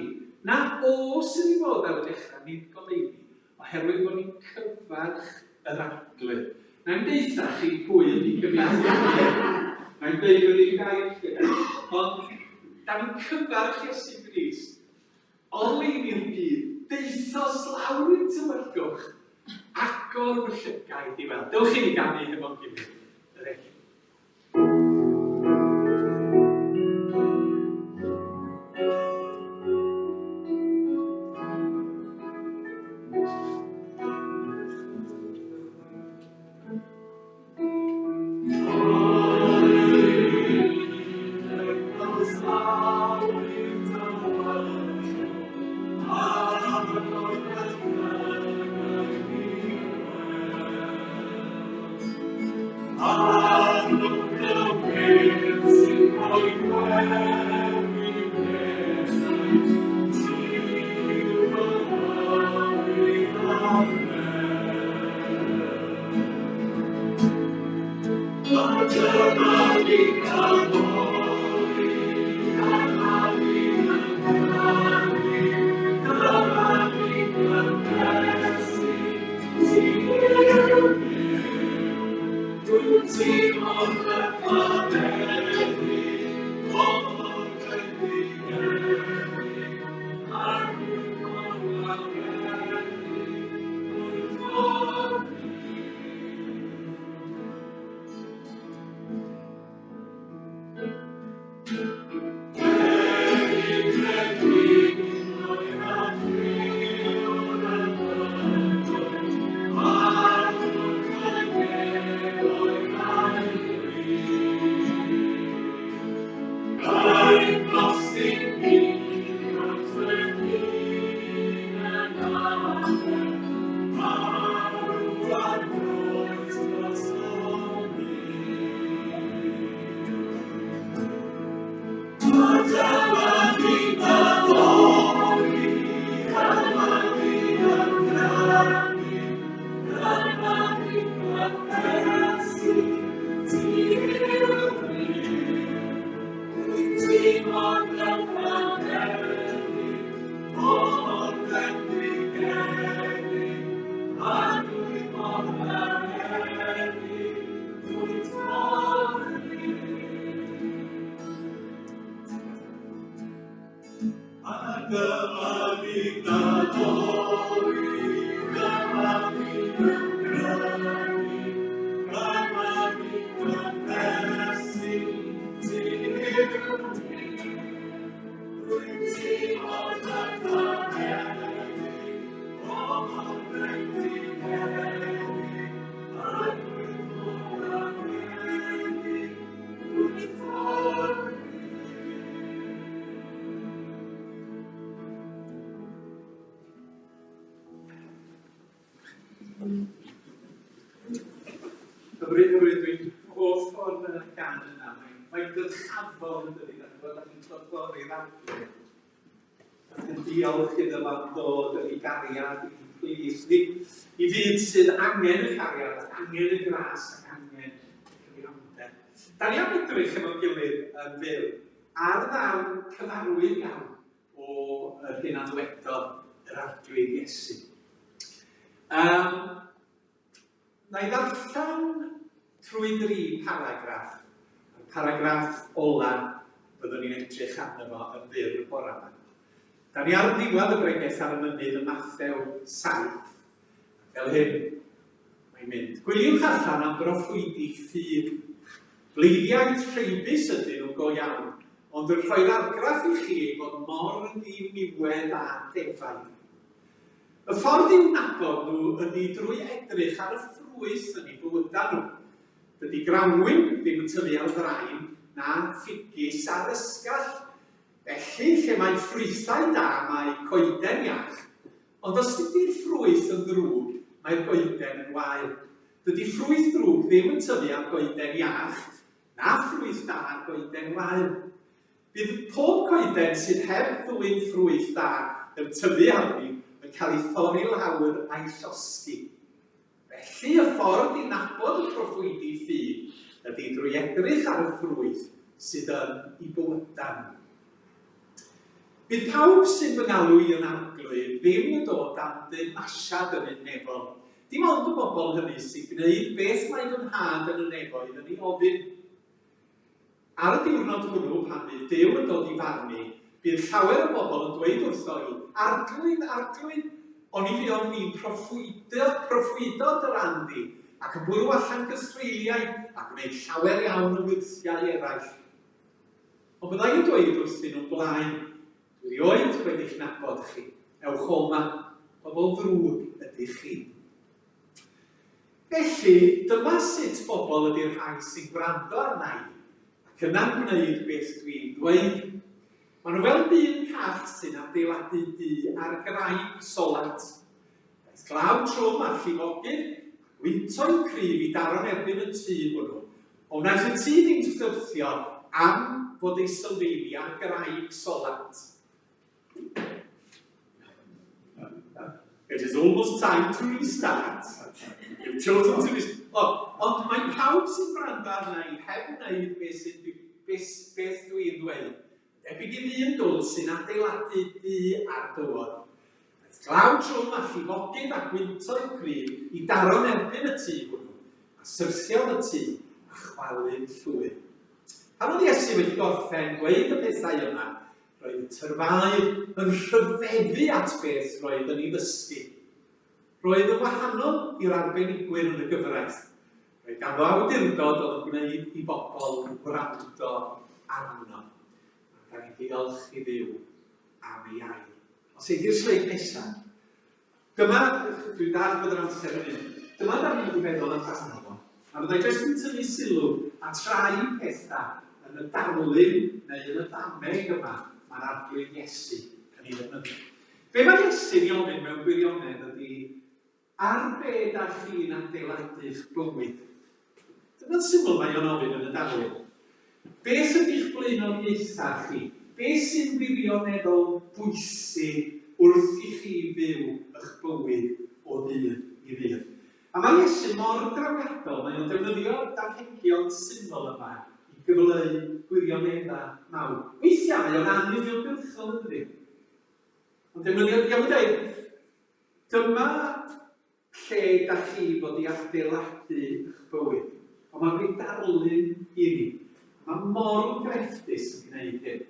na O sydd i fod ar y dechrau, nid goleuni, oherwydd bod ni'n cyfarch yr Arglwydd. Na i'm deutha chi pwy ydi cyfieithydd. Na i'm deud yr un gair i chi. Ond, da ni'n cyfarch Iesu Grist. Oleuni'r byd, deuthos lawr i'r tywyllwch, agor fy llygaid i weld. Dewch i ni ganu hefo'n gilydd yr egin. ni'n addoli, dyma ni'n ymgrymu, dyma ni'n cyffesu, ti yw Duw. Rwyt ti mor ddatganedig, o mor fendigedig, ac wyt mor anedig, wyt mor Hyfryd, hyfryd, dwi'n hoff o'r gan yna. Mae'n mae dyrchafol yn dydi, da chi'n gwybod, da chi'n clodfori'r Arglwydd. Ac yn diolch iddo fo am ddod yn ei gariad i'n plith ni, i fyd sydd angen y cariad, ac angen y gras, ac angen y cyfiawnder. Da ni am edrych efo'n gilydd yn fyr ar ddarn cyfarwydd iawn o yr hyn a ddywedodd yr Arglwydd Iesu. Um, na i ddarllen trwy dri paragraff. Y paragraff ola byddwn ni'n edrych arno fo yn fyr y bore yma. Da ni ar ddiwedd y bregeth ar y mynydd ym Mathew 7. Fel hyn, mae'n mynd. Gwyliwch allan am broffwydi ffug. Bleiddiau treibus ydyn nhw go iawn, ond yn rhoi'r argraff i chi eu bod mor ddiniwed â defaid. Y ffordd i'w nabod nhw ydy drwy edrych ar y ffrwyth yn eu bywydau nhw. Dydy grawnwin ddim yn tyfu ar ddrain, na ffigys ar ysgall. Felly, lle mae ffrwythau da, mae coeden iach. Ond os ydy'r ffrwyth yn ddrwg, mae'r goeden yn wael. Dydy ffrwyth drwg ddim yn tyfu ar goeden iach, na ffrwyth da ar goeden wael. Bydd pob coeden sydd heb ddwyn ffrwyth da yn tyfu arni yn cael ei thorri lawr a'i llosgi. Felly, y ffordd i nabod y proffwydi ffug ydy drwy edrych ar y ffrwyth sydd yn i bywydau nhw. Bydd pawb sy'n fy ngalw i yn Arglwydd ddim yn dod dan deyrnasiad yr un nefol. Dim ond y bobl hynny sy'n gwneud beth mae fy Nhad yn y nefoedd yn ei ofyn. Ar y diwrnod hwnnw, pan fydd Duw yn dod i farnu, bydd llawer o bobl yn dweud wrtho i, 'Arglwydd, Arglwydd, oni fuom ni'n proffwydo, proffwydo dy ran di, ac yn bwrw allan gythreuliaid, a gwneud llawer iawn o wyrthiau eraill? Ond bydda i'n dweud wrthyn nhw'n blaen, 'Dwi erioed wedi'ch nabod chi. Ewch o 'ma, pobl ddrwg ydych chi. Felly, dyma sut bobl ydy'r rhai sy'n gwrando arna i, ac yna'n gwneud beth dwi'n ddweud. Maen nhw fel dyn call sy'n adeiladu dŷ ar graig solat. Daeth glaw trwm a'r llifogydd, a gwyntoedd cryf i daro'n erbyn y tŷ hwnnw. Ond wnaeth y tŷ ddim syrthio am fod ei sylfeini ar graig solat. It is almost time to restart. You've chosen to restart. Oh, ond mae pawb sy'n gwrando arna i heb wneud beth, sy'n, beth, beth dwi'n ddweud. Debyg i ddyn dwl sy'n adeiladu du ar dywod. Daeth glaw trwm a llifogydd a gwyntoedd cryf i daro'n erbyn y tŷ hwnnw, a syrthiodd y tŷ a chwalu'n llwyr. Pan oedd Iesu wedi gorffen dweud y pethau yma, Roedd y tyrfaoedd yn rhyfeddu at beth roedd yn ei ddysgu. Roedd yn wahanol i'r arbenigwyr yn y gyfraith. Roedd ganddo awdurdod oedd yn gwneud i bobl wrando arno. A da ni'n diolch i Dduw am ei air. Os ei di'r sleid nesaf. Dyma, dwi'n dallt bod yr amser yn mynd, dyma da ni wedi meddwl amdano fo, a fyddai jyst yn tynnu sylw at rai pethau yn y darlun neu yn y ddameg yma mae'r Arglwydd Iesu yn ei ddefnyddio. Be mae Iesu'n ei ofyn mewn gwirionedd ydy, ar be da chi'n adeiladu'ch bywyd? Dyna'n syml mae o'n ofyn yn y darlun. Beth ydy'ch blaenoriaethau chi? Beth sy'n wirioneddol bwysig wrth i chi fyw eich bywyd o ddydd i ddydd? A mae Iesu mor drawiadol, mae o'n defnyddio'r damhegion syml yma i gyfleu gwirioneddau mawr. Weithiau mae o'n anuniongyrchol, yn dydi? Ond defnyddio, diolch yn dweud, dyma lle da chi fod i adeiladu eich bywyd. Ond mae'n rhoi darlun i ni. Mae mor grefftus yn gwneud hyn.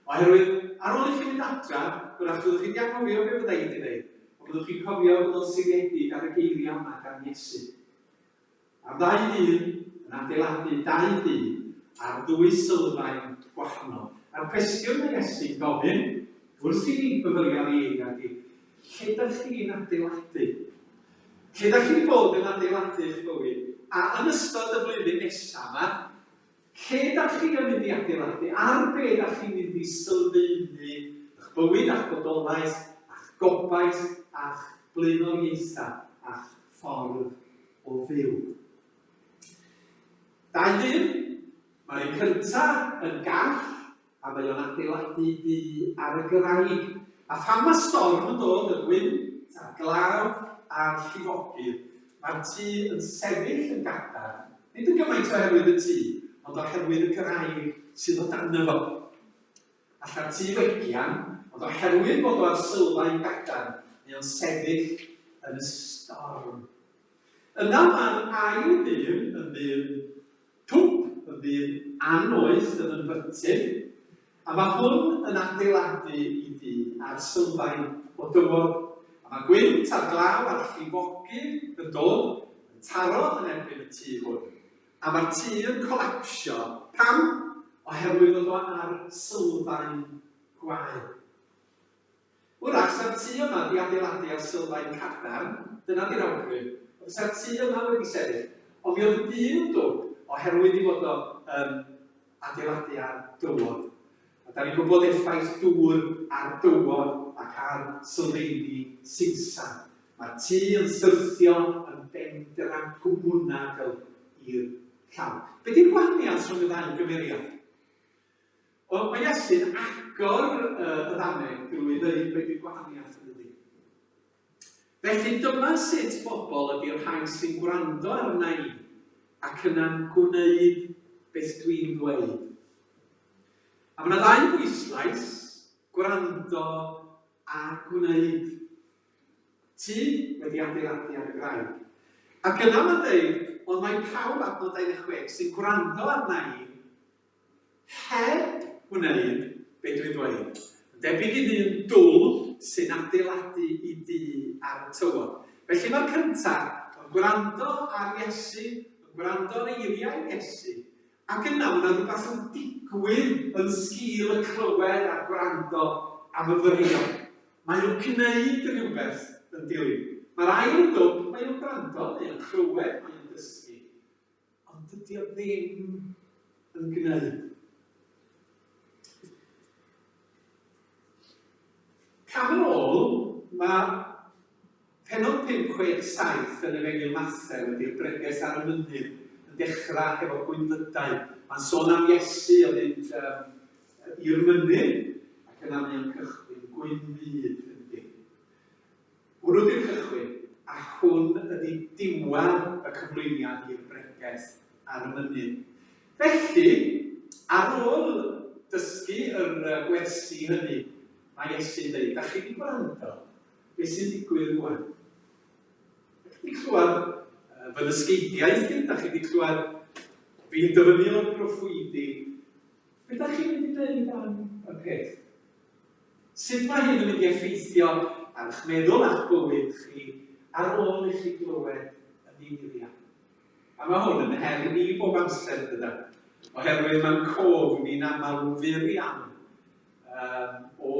Oherwydd, ar ôl i chi fynd adra, hwyrach fyddwch chi 'di anghofio be fydda i 'di ddeud, ond byddwch chi'n cofio fod o'n seiliedig ar y geiriau yma gan Iesu. A'r ddau ddyn yn adeiladu dau dŷ ar ddwy sylfaen gwahanol. A'r cwestiwn mae Iesu'n gofyn wrth i ni fyfyrio ar ei eiriau ydy, lle dych chi'n adeiladu? Lle dych chi wedi bod yn adeiladu eich bywyd? A yn ystod y flwyddyn nesaf yma, lle dych chi yn mynd i adeiladu? Ar be dych chi'n mynd i sylfaenu eich bywyd a'ch bodolaeth, a'ch gobaith, a'ch blaenoriaethau, a'ch ffordd o fyw. Dau ddyn, mae'r un cyntaf yn gall a mae o'n adeiladu dŷ ar y graig. A phan mae storm yn dod, y gwynt a'r glaw a'r llifogydd, mae'r tŷ yn sefyll yn gadarn, nid yn gymaint oherwydd y tŷ, ond oherwydd y graig sydd o dano fo. Alla'r tŷ wegian, ond oherwydd bod o ar sylfaen gadarn, mae o'n sefyll yn y storm. Yna mae'r ail ddyn yn ddyn twp, yn ddyn annoeth, yn ynfytyn, a mae hwn yn adeiladu i dŷ ar sylfaen o dywod. A mae gwynt a'r glaw a'r llifogydd yn dod, yn taro yn erbyn y tŷ hwn. A mae'r tŷ yn colapsio. Pam? Oherwydd fod o ar sylfaen gwael. Wrach, sa'r tŷ yma 'di adeiladu ar sylfaen cadarn, dyna 'di'r awgrym, ond sa'r tŷ yma wedi sefyll, ond mi oedd y dyn yn dwp oherwydd ei fod o yn adeiladu ar dywod. A da ni'n gwybod effaith dŵr ar dywod ac ar sylfeini simsan. Mae'r tŷ yn syrthio yn bendragwmwnagl i'r llawr. Be di'r gwahaniaeth rhwng y ddau gymeriad? Wel, mae Iesu'n agor y ddameg drwy ddeud be di'r gwahaniaeth yn dydi? Felly dyma sut bobl ydy'r rhai sy'n gwrando arna i ac yna'n gwneud beth dwi'n ddweud. A mae yna ddau bwyslais, gwrando a gwneud. Ti wedi adeiladu ar y graig. Ac yna mae'n dweud, ond mae pawb adnod 26 sy'n gwrando arna i heb wneud be dwi'n ddweud. Yn debyg i ddyn dwl sy'n adeiladu i dŷ ar y tywod. Felly mae'r cyntaf yn gwrando ar Iesu, yn gwrando ar eiriau Iesu, ac yna mae yna rhywbeth yn digwydd yn sgil y clywed a'r gwrando a myfyrio. Mae o'n gwneud rhywbeth yn dilyn. Mae'r ail yn dwp, mae o'n gwrando, mae o'n clywed, mae o'n dysgu. Ond dydy o ddim yn gwneud. Cam yn ôl, mae penod 5, 6, 7 yn Efengyl Mathew ydy'r bregeth ar y mynydd yn dechrau hefo gwynfydau. Mae'n sôn am Iesu yn mynd i'r mynydd ac yna mae'n cychwyn gwynfyd yn ydy. Hwnnw ydy'r cychwyn, a hwn ydy diwedd y cyflwyniad i'r bregeth ar y mynydd. Felly, ar ôl dysgu yr gwersi hynny, mae Iesu'n dweud, da chi wedi gwrando, beth sy'n digwydd rwan? Da chi wedi clywed fy nysgeidiaeth i, da chi wedi clywed fi'n dyfynnu o'r proffwydi. Be da chi'n mynd i wneud am y peth? Sut mae hyn yn mynd i effeithio ar eich meddwl a'ch bywyd chi ar ôl i chi glywed y geiriau? A mae hwn yn her i ni bob amser, yn dydan? Oherwydd mae'n cof ni'n aml yn fyr iawn o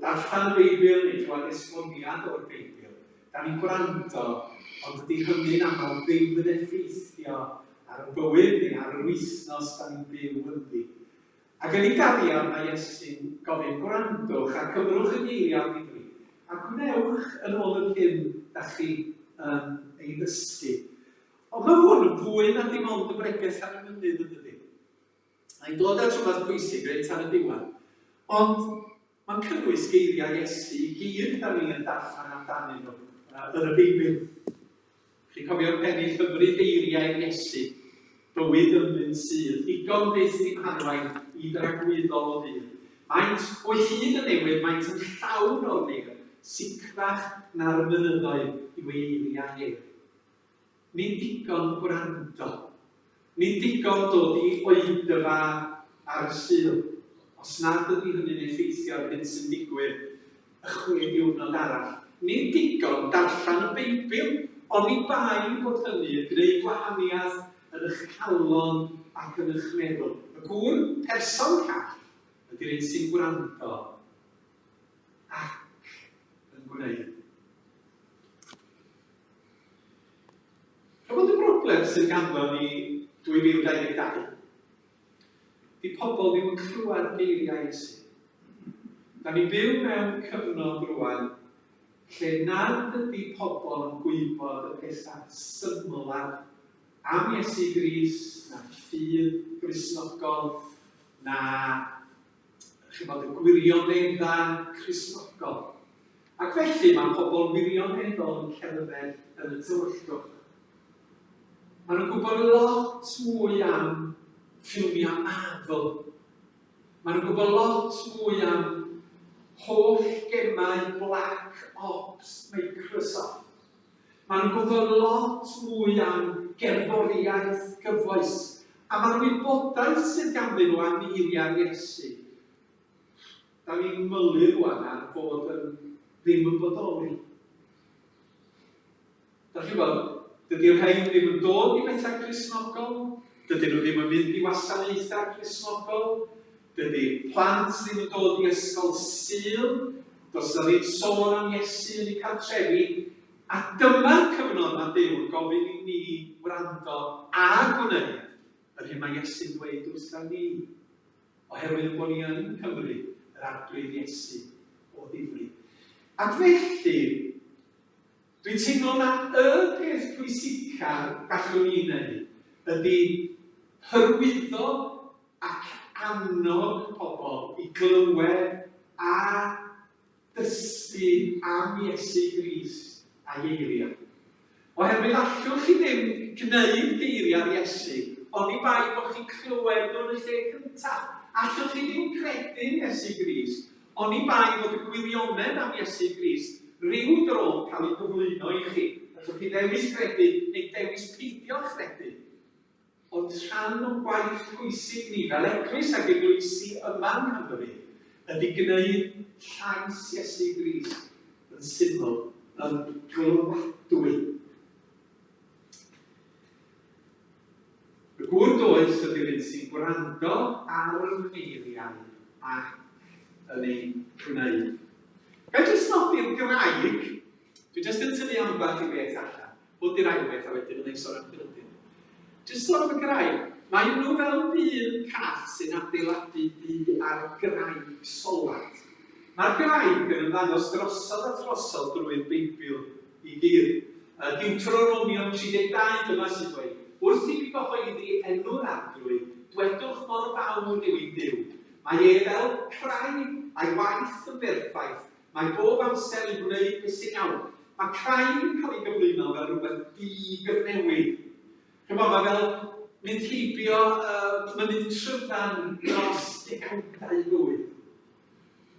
darllen y Beibl neu clywed esboniad o'r Beibl. Da ni'n gwrando, ond dydy hynny'n aml ddim yn effeithio ar y bywyd neu ar yr wythnos da ni'n byw ynddi. Ac yn ei gariad mae Iesu'n gofyn, Gwrandwch a cymrwch y geiriau o ddifri, a gwnewch yn ôl yr hyn da chi yn ei ddysgu. Ond mae hwn yn fwy na dim ond y bregeth ar y mynydd, yn dydy? Mae'n dod at rhywbeth pwysig reit ar y diwedd. Ond mae'n cynnwys geiriau Iesu i gyd da ni yn darllen amdanyn nhw yn y Beibl. Chi'n cofio'r pennill hyfryd eiriau Iesu, Bywyd ymddyn sydd, digon byth i'm harwain i dragwyddol o ddydd. Maent o hyd yn newid, maent yn llawn o'r nef, sicrach na'r mynyddoedd yw ei eiriau ef. Nid digon gwrando. Nid digon dod i oedfa ar y Sul. Os nad ydy hynny'n effeithio ar hyn sy'n digwydd y chwe diwrnod arall, nid digon darllen y Beibl, oni bai bod hynny yn gwneud gwahaniaeth yn eich calon ac yn eich meddwl. Y gŵr person call ydy'r un sy'n gwrando ac yn gwneud. Chymod y broblem sydd ganddo ni 2022? Di pobl ddim yn clywed geiriau Iesu. Da ni'n byw mewn cyfnod rwan lle nad ydy pobl yn gwybod y pethau symlaf am Iesu Grist, na ffydd Gristnogol, na chymod, y gwirioneddau Cristnogol. Ac felly mae pobl wirioneddol yn cerdded yn y tywyllwch. Maen nhw'n gwybod lot mwy am ffilmiau Marvel. Maen nhw'n gwybod lot mwy am holl gemau Black Ops Microsoft. Maen nhw'n gwybod lot mwy am gerddoriaeth gyfoes. A mae'r wybodaeth sydd ganddyn nhw am eiriau Iesu, da ni'n mynnu rwan ar fod yn ddim yn bodoli. Dach chi'n gwybod, dydy'r rhain ddim yn dod i bethau Cristnogol, dydyn nhw ddim yn mynd i wasanaethau Cristnogol, dydy plant ddim yn dod i ysgol Sul, does 'na ddim sôn am Iesu yn eu cartrefi, a dyma'r cyfnod mae Duw yn gofyn i ni wrando a gwneud yr hyn mae Iesu'n dweud wrtha ni, oherwydd bod ni yn cymryd yr Arglwydd Iesu o ddifri. Ac felly, Dwi'n teimlo na y peth pwysica gallwn ni wneud ydy hyrwyddo ac annog pobl i glywed a dysgu am Iesu Grist a'i eiriau. Oherwydd allwch chi ddim gwneud geiriau'r Iesu oni bai bod chi'n clywed nhw yn y lle cyntaf. Allwch chi ddim credu'n Iesu Grist Oni bai fod y gwirionedd am Iesu Grist ryw dro'n cael ei gyflwyno i chi, gallwch chi ddewis credu neu dewis peidio â chredu. Ond rhan o'n gwaith pwysig ni fel eglwys ac eglwysi yma yng Nghymru ydy gwneud llais Iesu Grist yn syml, yn glywadwy. Y gŵr doeth ydy'r un sy'n gwrando ar fy ngeiriau ac yn eu gwneud. Ga i jyst nodi'r graig? Dwi jyst yn tynnu ambell i beth allan. Hwn di'r ail beth a wedyn yn ei sôn am drydydd. Jyst sôn am y graig. Mae nhw fel dyn call sy'n adeiladu dŷ ar graig solat. Mae'r graig yn ymddangos drosodd a throsodd drwy'r Beibl i gyd. Deuteronomion 32, dyma sy'n dweud, Wrth i mi gyhoeddi enw'r Arglwydd, dwedwch mor fawr yw ein Duw. Mae e fel craig, a'i waith yn berffaith, mae bob amser yn gwneud beth sy'n iawn. Mae craig yn cael ei gyflwyno fel rhywbeth di-gyfnewid. Chimod, mae fel mynd heibio mynydd Tryfan dros degawdau fywyd.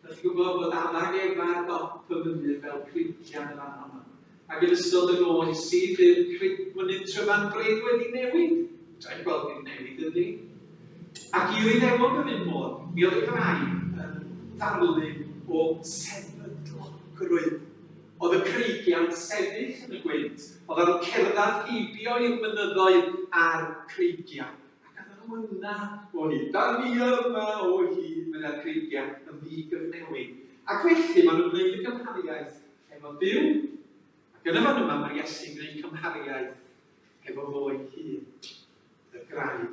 Dach chi'n gwybod bod Adda ag Efa ar dop y mynydd fel creigiau yn y fan honno. Ac yn ystod y nos i bydd mynydd Tryfan Bryn wedi newid. Fedra i'm gweld dim newid ynddi. Ac i'r Iddewon yr un modd, mi oedd y graig yn ddarlun o sefydlogrwydd. Oedd y creigiau'n sefyll yn y gwynt, oedden nhw'n cerdded heibio i'r mynyddoedd a'r creigiau. Ac oedden nhw yna o hyd. Da ni yma o hyd, meddai'r creigiau, yn ddi-gyfnewid. Ac felly maen nhw'n gwneud y gymhariaeth efo Duw, ac yn y fan yma mae Iesu'n gwneud cymhariaeth efo fo ei hun, y graig.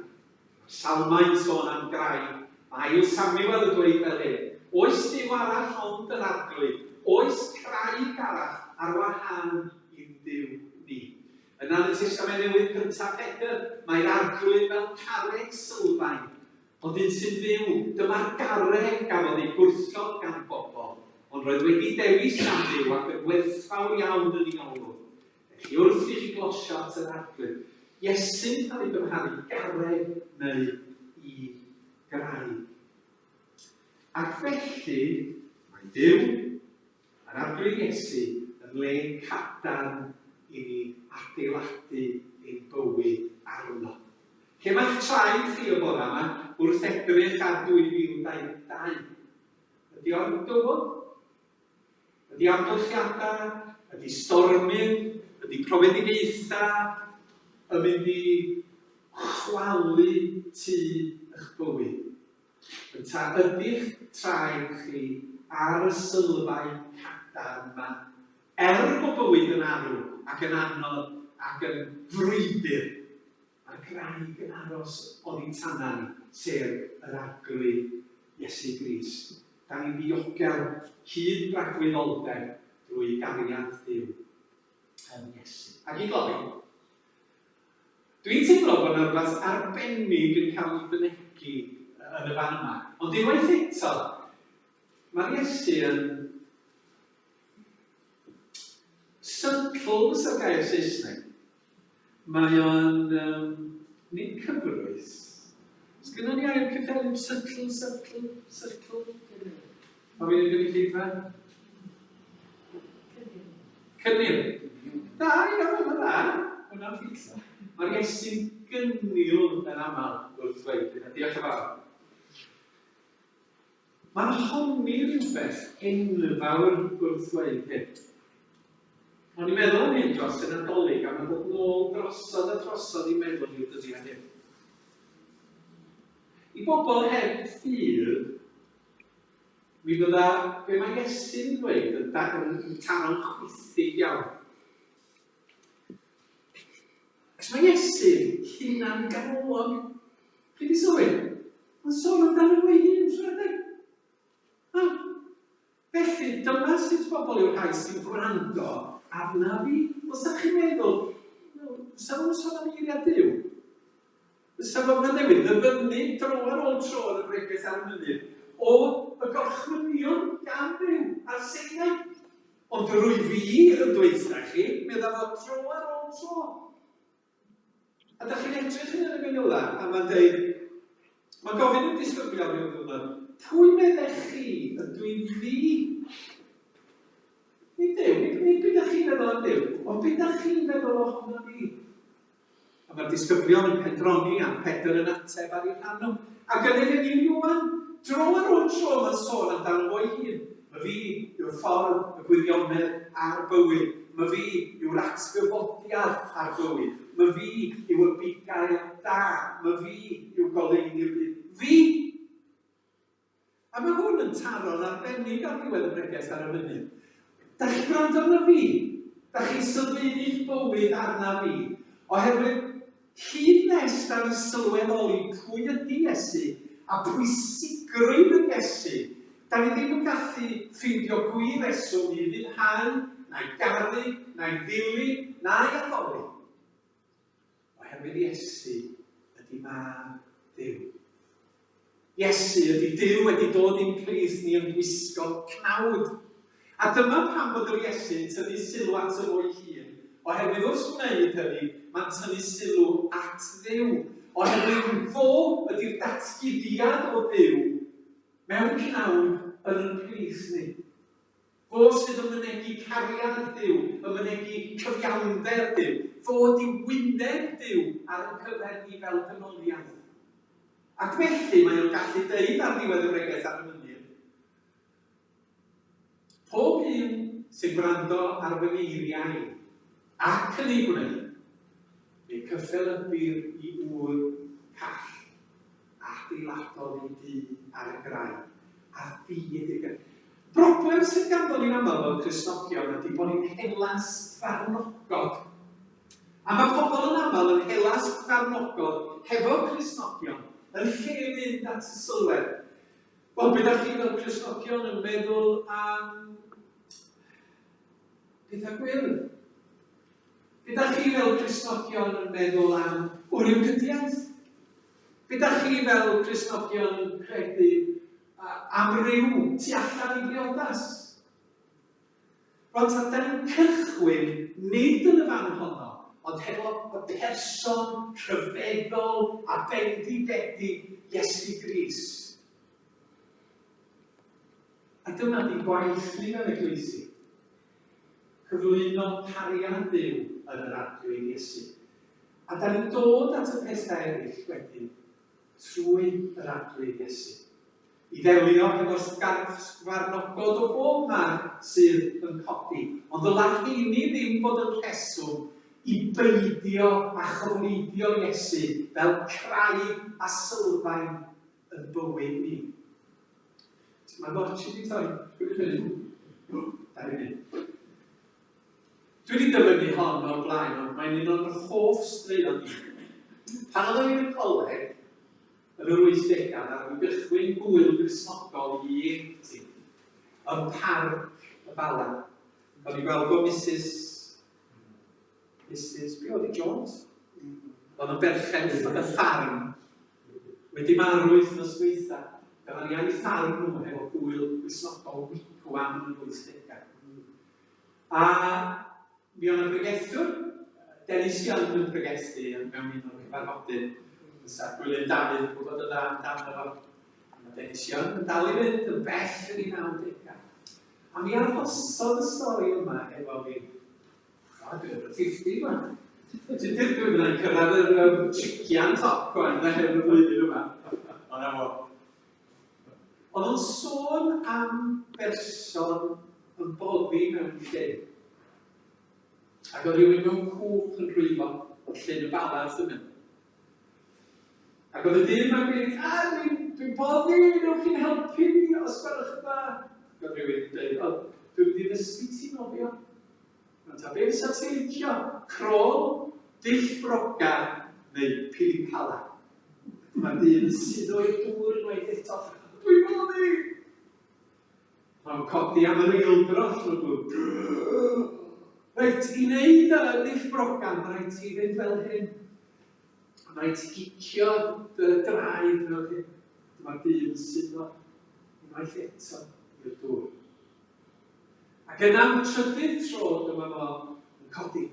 Mae'r Salmau'n sôn am graig. Mae Ail Samuel yn dweud fel hyn, Oes Duw arall ond yr Arglwydd? Oes craig arall ar wahân i'n Duw ni? Yna yn y Testament Newydd cyntaf Pedr, mae'r Arglwydd fel carreg sylfaen, ond un sy'n fyw. Dyma'r garreg gafodd ei gwrthod gan bobl, ond roedd wedi dewis gan Dduw ac yn werthfawr iawn yn ei olwg. Felly wrth i chi glosio at yr Arglwydd, Iesu'n cael ei gymharu i garreg neu i graig. Ac felly, mae Duw, Mae'r Arglwydd Iesu yn le cadarn i ni adeiladu ein bywyd arno. Lle mae'ch traed chi y bore yma wrth edrych ar 2022? Ydy o'n dywod? Ydy amgylchiadau? Ydy stormydd? Ydy profedigaethau yn mynd i chwalu tŷ eich bywyd? Ynta ydy'ch traed chi ar y sylfaen cadarn 'ma? Er bod bywyd yn arw ac yn anodd ac yn frwydr, mae'r graig yn aros oddi tana ni, sef yr Arglwydd Iesu Grist. Da ni'n ddiogel hyd dragwyddoldeb drwy gariad Duw yn Iesu. Ac i gloi, Dwi'n teimlo bod 'na rywbeth arbennig yn cael ei fynegi yn y fan yma. Ond unwaith eto, mae'r Iesu yn subtle, fysa'r gair Saesneg. Mae o'n, um, nid cyfrwys. Sgynnon ni air cyffelyb subtle, subtle, subtle? Mae fi'n gynulleidfa? Cynnil. Da, iawn, mae'n dda. Hwna'n ffit. Mae'r Iesu'n gynnil yn aml wrth ddweud pethau. Diolch yn fawr. Mae'n honni rhywbeth enfawr wrth ddweud hyn. O'n i'n meddwl am hyn dros y Nadolig a mae'n dod nôl drosodd a drosodd i'n meddwl i'r dyddiau hyn. I bobl heb ffydd, Mi fydda be mae Iesu'n ddweud yn, da, yn taro'n chwithig iawn. Ac mae Iesu'n hunan ganolog. Chi wedi sylwi? Mae'n sôn amdano fo ei hun trwy'r adeg. Ha. Felly, dyma sut bobl yw'r rhai sy'n gwrando arna fi. Os ydych chi'n meddwl, sa nhw'n sôn am eiriau Duw? Fysa fo ma' newydd ddyfynnu dro ar ôl tro yn y bregeth ar y mynydd o y gorchmynion gan Dduw ar Sinai. Ond rwyf fi yn dweutha chi, medda fo dro ar ôl tro. A da chi'n edrych yn yr efengyla a mae'n deud, mae'n gofyn i'r disgyblion rhyw ddiwrnod, pwy meddech chi ydw i fi? Nid Duw, nid, nid be da chi'n meddwl am Duw, ond be da chi'n meddwl ohono fi? A mae'r disgyblion yn pendroni a Pedr yn ateb ar eu rhan nhw. Ac yn Efengyl Ioan, dro ar ôl tro mae'n sôn amdano fo'i hun. My fi yw'r ffordd, y gwirionedd a'r bywyd. My fi yw'r atgyfodiad a'r bywyd. My fi yw y bugail da. My fi yw goleuni'r byd. Fi! A mae hwn yn taro'n arbennig ar ddiwedd y bregeth ar y mynydd. Da chi'n gwrando arna fi? Da chi'n sylfaenu'ch bywyd arna fi? Oherwydd hyd nes da ni'n sylweddoli pwy ydy Iesu a pwysigrwydd yr Iesu, da ni ddim yn gallu ffeindio gwir reswm i ufuddhau, na'i garu, na'i ddilyn, na'i addoli. Oherwydd Iesu ydy mab Duw. Iesu ydy Duw wedi dod i'n plith ni yn gwisgo cnawd. A dyma pam bod yr Iesu'n tynnu sylw ato fo'i hun, oherwydd wrth wneud hynny, mae'n tynnu sylw at Dduw, oherwydd fo ydy'r datguddiad o Dduw mewn cnawd yn ein plith ni. Fo sydd yn mynegi cariad Duw, yn mynegi cyfiawnder Duw. Fo ydy wyneb Duw ar ein cyfer ni fel dynoliaeth. Ac felly mae o'n gallu deud ar ddiwedd y bregeth ar y mynydd, Pob un sy'n gwrando ar fy ngeiriau i, ac yn eu gwneud, fe'i cyffelybir i ŵr call a adeiladodd ei dŷ ar y graig, a fi ydy'r graig. Broblem sydd ganddo ni'n aml fel Cristnogion ydy bod ni'n hela sfarnogod. A mae pobl yn aml yn hela sfarnogod hefo Cristnogion yn lle mynd at y sylwedd. Wel, be da chi fel Cristnogion yn meddwl am pethau gwyrdd? Be da chi fel Cristnogion yn meddwl am wrywgydiaeth? Be da chi fel Cristnogion yn credu am ryw tu allan i briodas? Rwan ta, da ni'n cychwyn nid yn y fan honno, ond hefo y person rhyfeddol a bendigedig Iesu Grist. A dyma di gwaith ni fel eglwysi. Cyflwyno cariad Duw yn yr Arglwydd Iesu. A da ni'n dod at y pethau eraill wedyn trwy yr Arglwydd Iesu. I ddelio hefo'r sgarnogod o bob math sydd yn codi. Ond ddyla rheini ddim bod yn rheswm i beidio â chofleidio Iesu fel craig a sylfaen yn bywyd ni. Mae watch i di torri. Dwi'n mynd. Da ni'n mynd. Dwi wedi dyfynnu hon o'r blaen, ond mae'n un o'n hoff straeon i. Pan oeddwn i'n y coleg, yn yr 80au, ddaru mi gychwyn gŵyl Gristnogol i ieuenctid ym Mharc y Bala. O'n i'n gweld bod Misus... Misus... Be oedd hi? Jones? Oedd yn berchen y ffarm wedi marw wythnos dwytha. Dyma ni ar ei ffarm nhw hefo gŵyl Gristnogol Wigwam yn yr 80au. A mi oedd 'na bregethwr, Dennis Young yn pregethu mewn un o'r cyfarfodydd. Fysa Gwilym Dafydd yn gwybod yn dda amdano fo. Mae Dennis Young yn dal i fynd yn bell yn ei 90au. A mi arhosodd y stori yma efo fi. O, dwi'n over 50 ma. Ti'n dweud dwi'n mynd cyrraedd yr trician top gwaith na hefyd y flwyddyn yma. Ond na fo. Oedd o'n sôn am berson yn boddi mewn llyn. Ac oedd rhywun mewn cwch yn rhwyfo, oedd llyn y Bala wrth ymyl. Ac oedd y dyn ma'n gweud, a dwi'n dwi boddi, newch chi'n helpu fi os gwelwch yn dda. Ac oedd rhywun yn dweud, o, dwi'n mynd i ddysgu ti nofio. Ond ta be fysa ti'n licio? Crôl, dull broga neu pili-pala? Mae'r dyn yn suddo i'r dŵr unwaith eto. Dwi'n boddi! Mae'n codi am yr eildro trwy'r dŵr. Reit, i wneud y dull broga, mae rhaid ti fynd fel hyn. Mae rhaid ti gicio dy draed fel hyn. Dyma'r dyn yn suddo unwaith eto i'r dŵr. Ac yna am y trydydd tro dyma fo yn codi.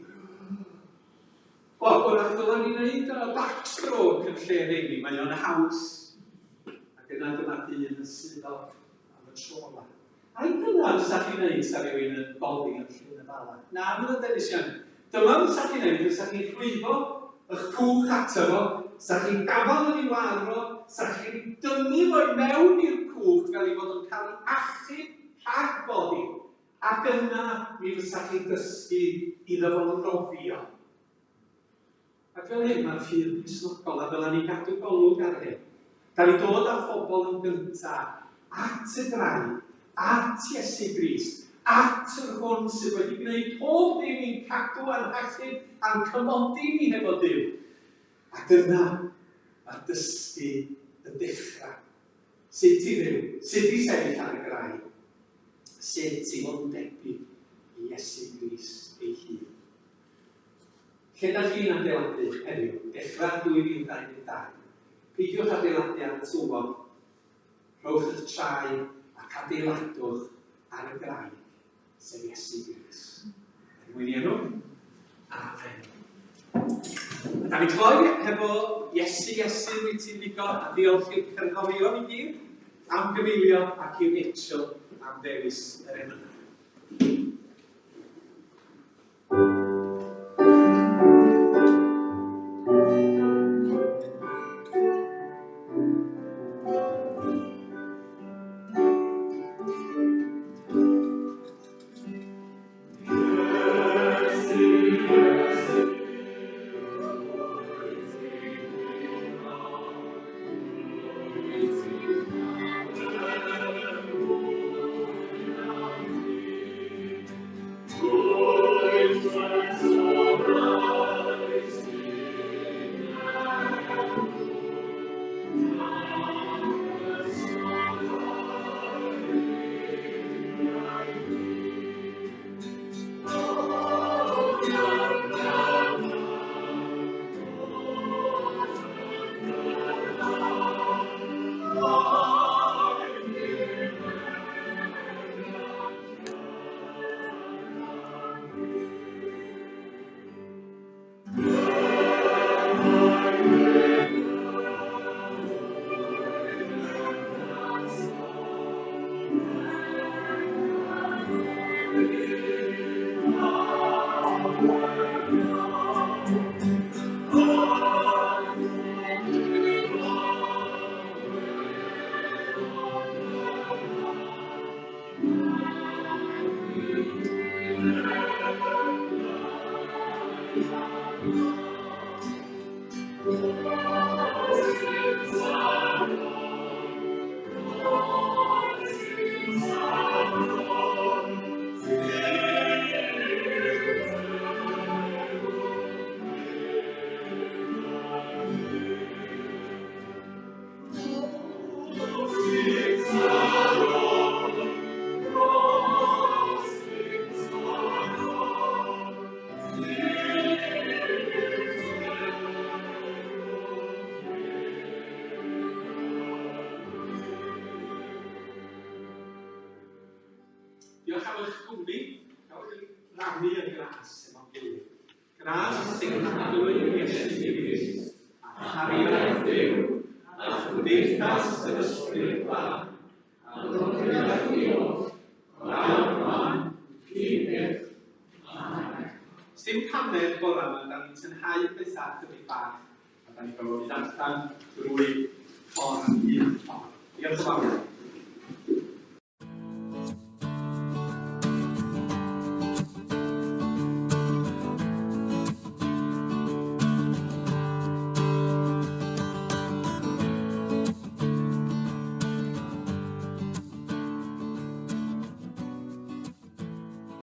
O, wrach ddylen ni wneud y backstroke yn lle rheini, mae o'n haws. Ac yna dyma dyn yn suddo am y tro ola. Ai dyna fysa chi'n neud sa rhywun yn boddi yn Llyn y Bala? Na, medda Dennis Young. Dyma fysa chi'n neud, fysa chi'n rhwyfo ych cwch ato fo, sa chi'n gafael yn ei war fo, sa chi'n dynnu fo i mewn i'r cwch fel ei fod o'n cael ei achub rhag boddi, ac yna mi fysa chi'n dysgu iddo fo nofio. Ac fel hyn mae'r ffydd Gristnogol, a ddylen ni gadw golwg ar hyn. Da ni'n dod â phobl yn gyntaf at y graig, at Iesu Grist, at yr hwn sydd wedi gwneud pob dim i'n cadw a'n hachub a'n cymodi ni hefo Duw. Ac yna mae'r dysgu yn dechrau. Sut i fyw, sut i sefyll ar y graig, sut i fod yn debyg i Iesu Grist ei hun. Lle da chi'n adeiladu heddiw? Dechrau 2022. Peidiwch adeiladu ar y tywod. Rhowch eich traed ac adeiladwch ar y graig, sef Iesu Grist. Er mwyn i enw. Amen. Da ni'n cloi hefo Iesu, Iesu, wyt ti'n ddigon, a diolch i'r cerddorion i gyd am gyfeilio ac i Rachel am ddewis yr emynau. Diolch am eich cwmni. Gawn ni rannu y gras efo'n gilydd. Gras ein Harglwydd Iesu Grist, a chariad Duw, a chymdeithas yr Ysbryd Glân, a dod â chi oll, o nawr ymlaen, hyd byth. Amen. Sdim paned bora yma, da ni'n tynhau pethau chydig bach, a da ni'n gorfod mynd allan drwy ffordd un ffordd. Diolch yn fawr.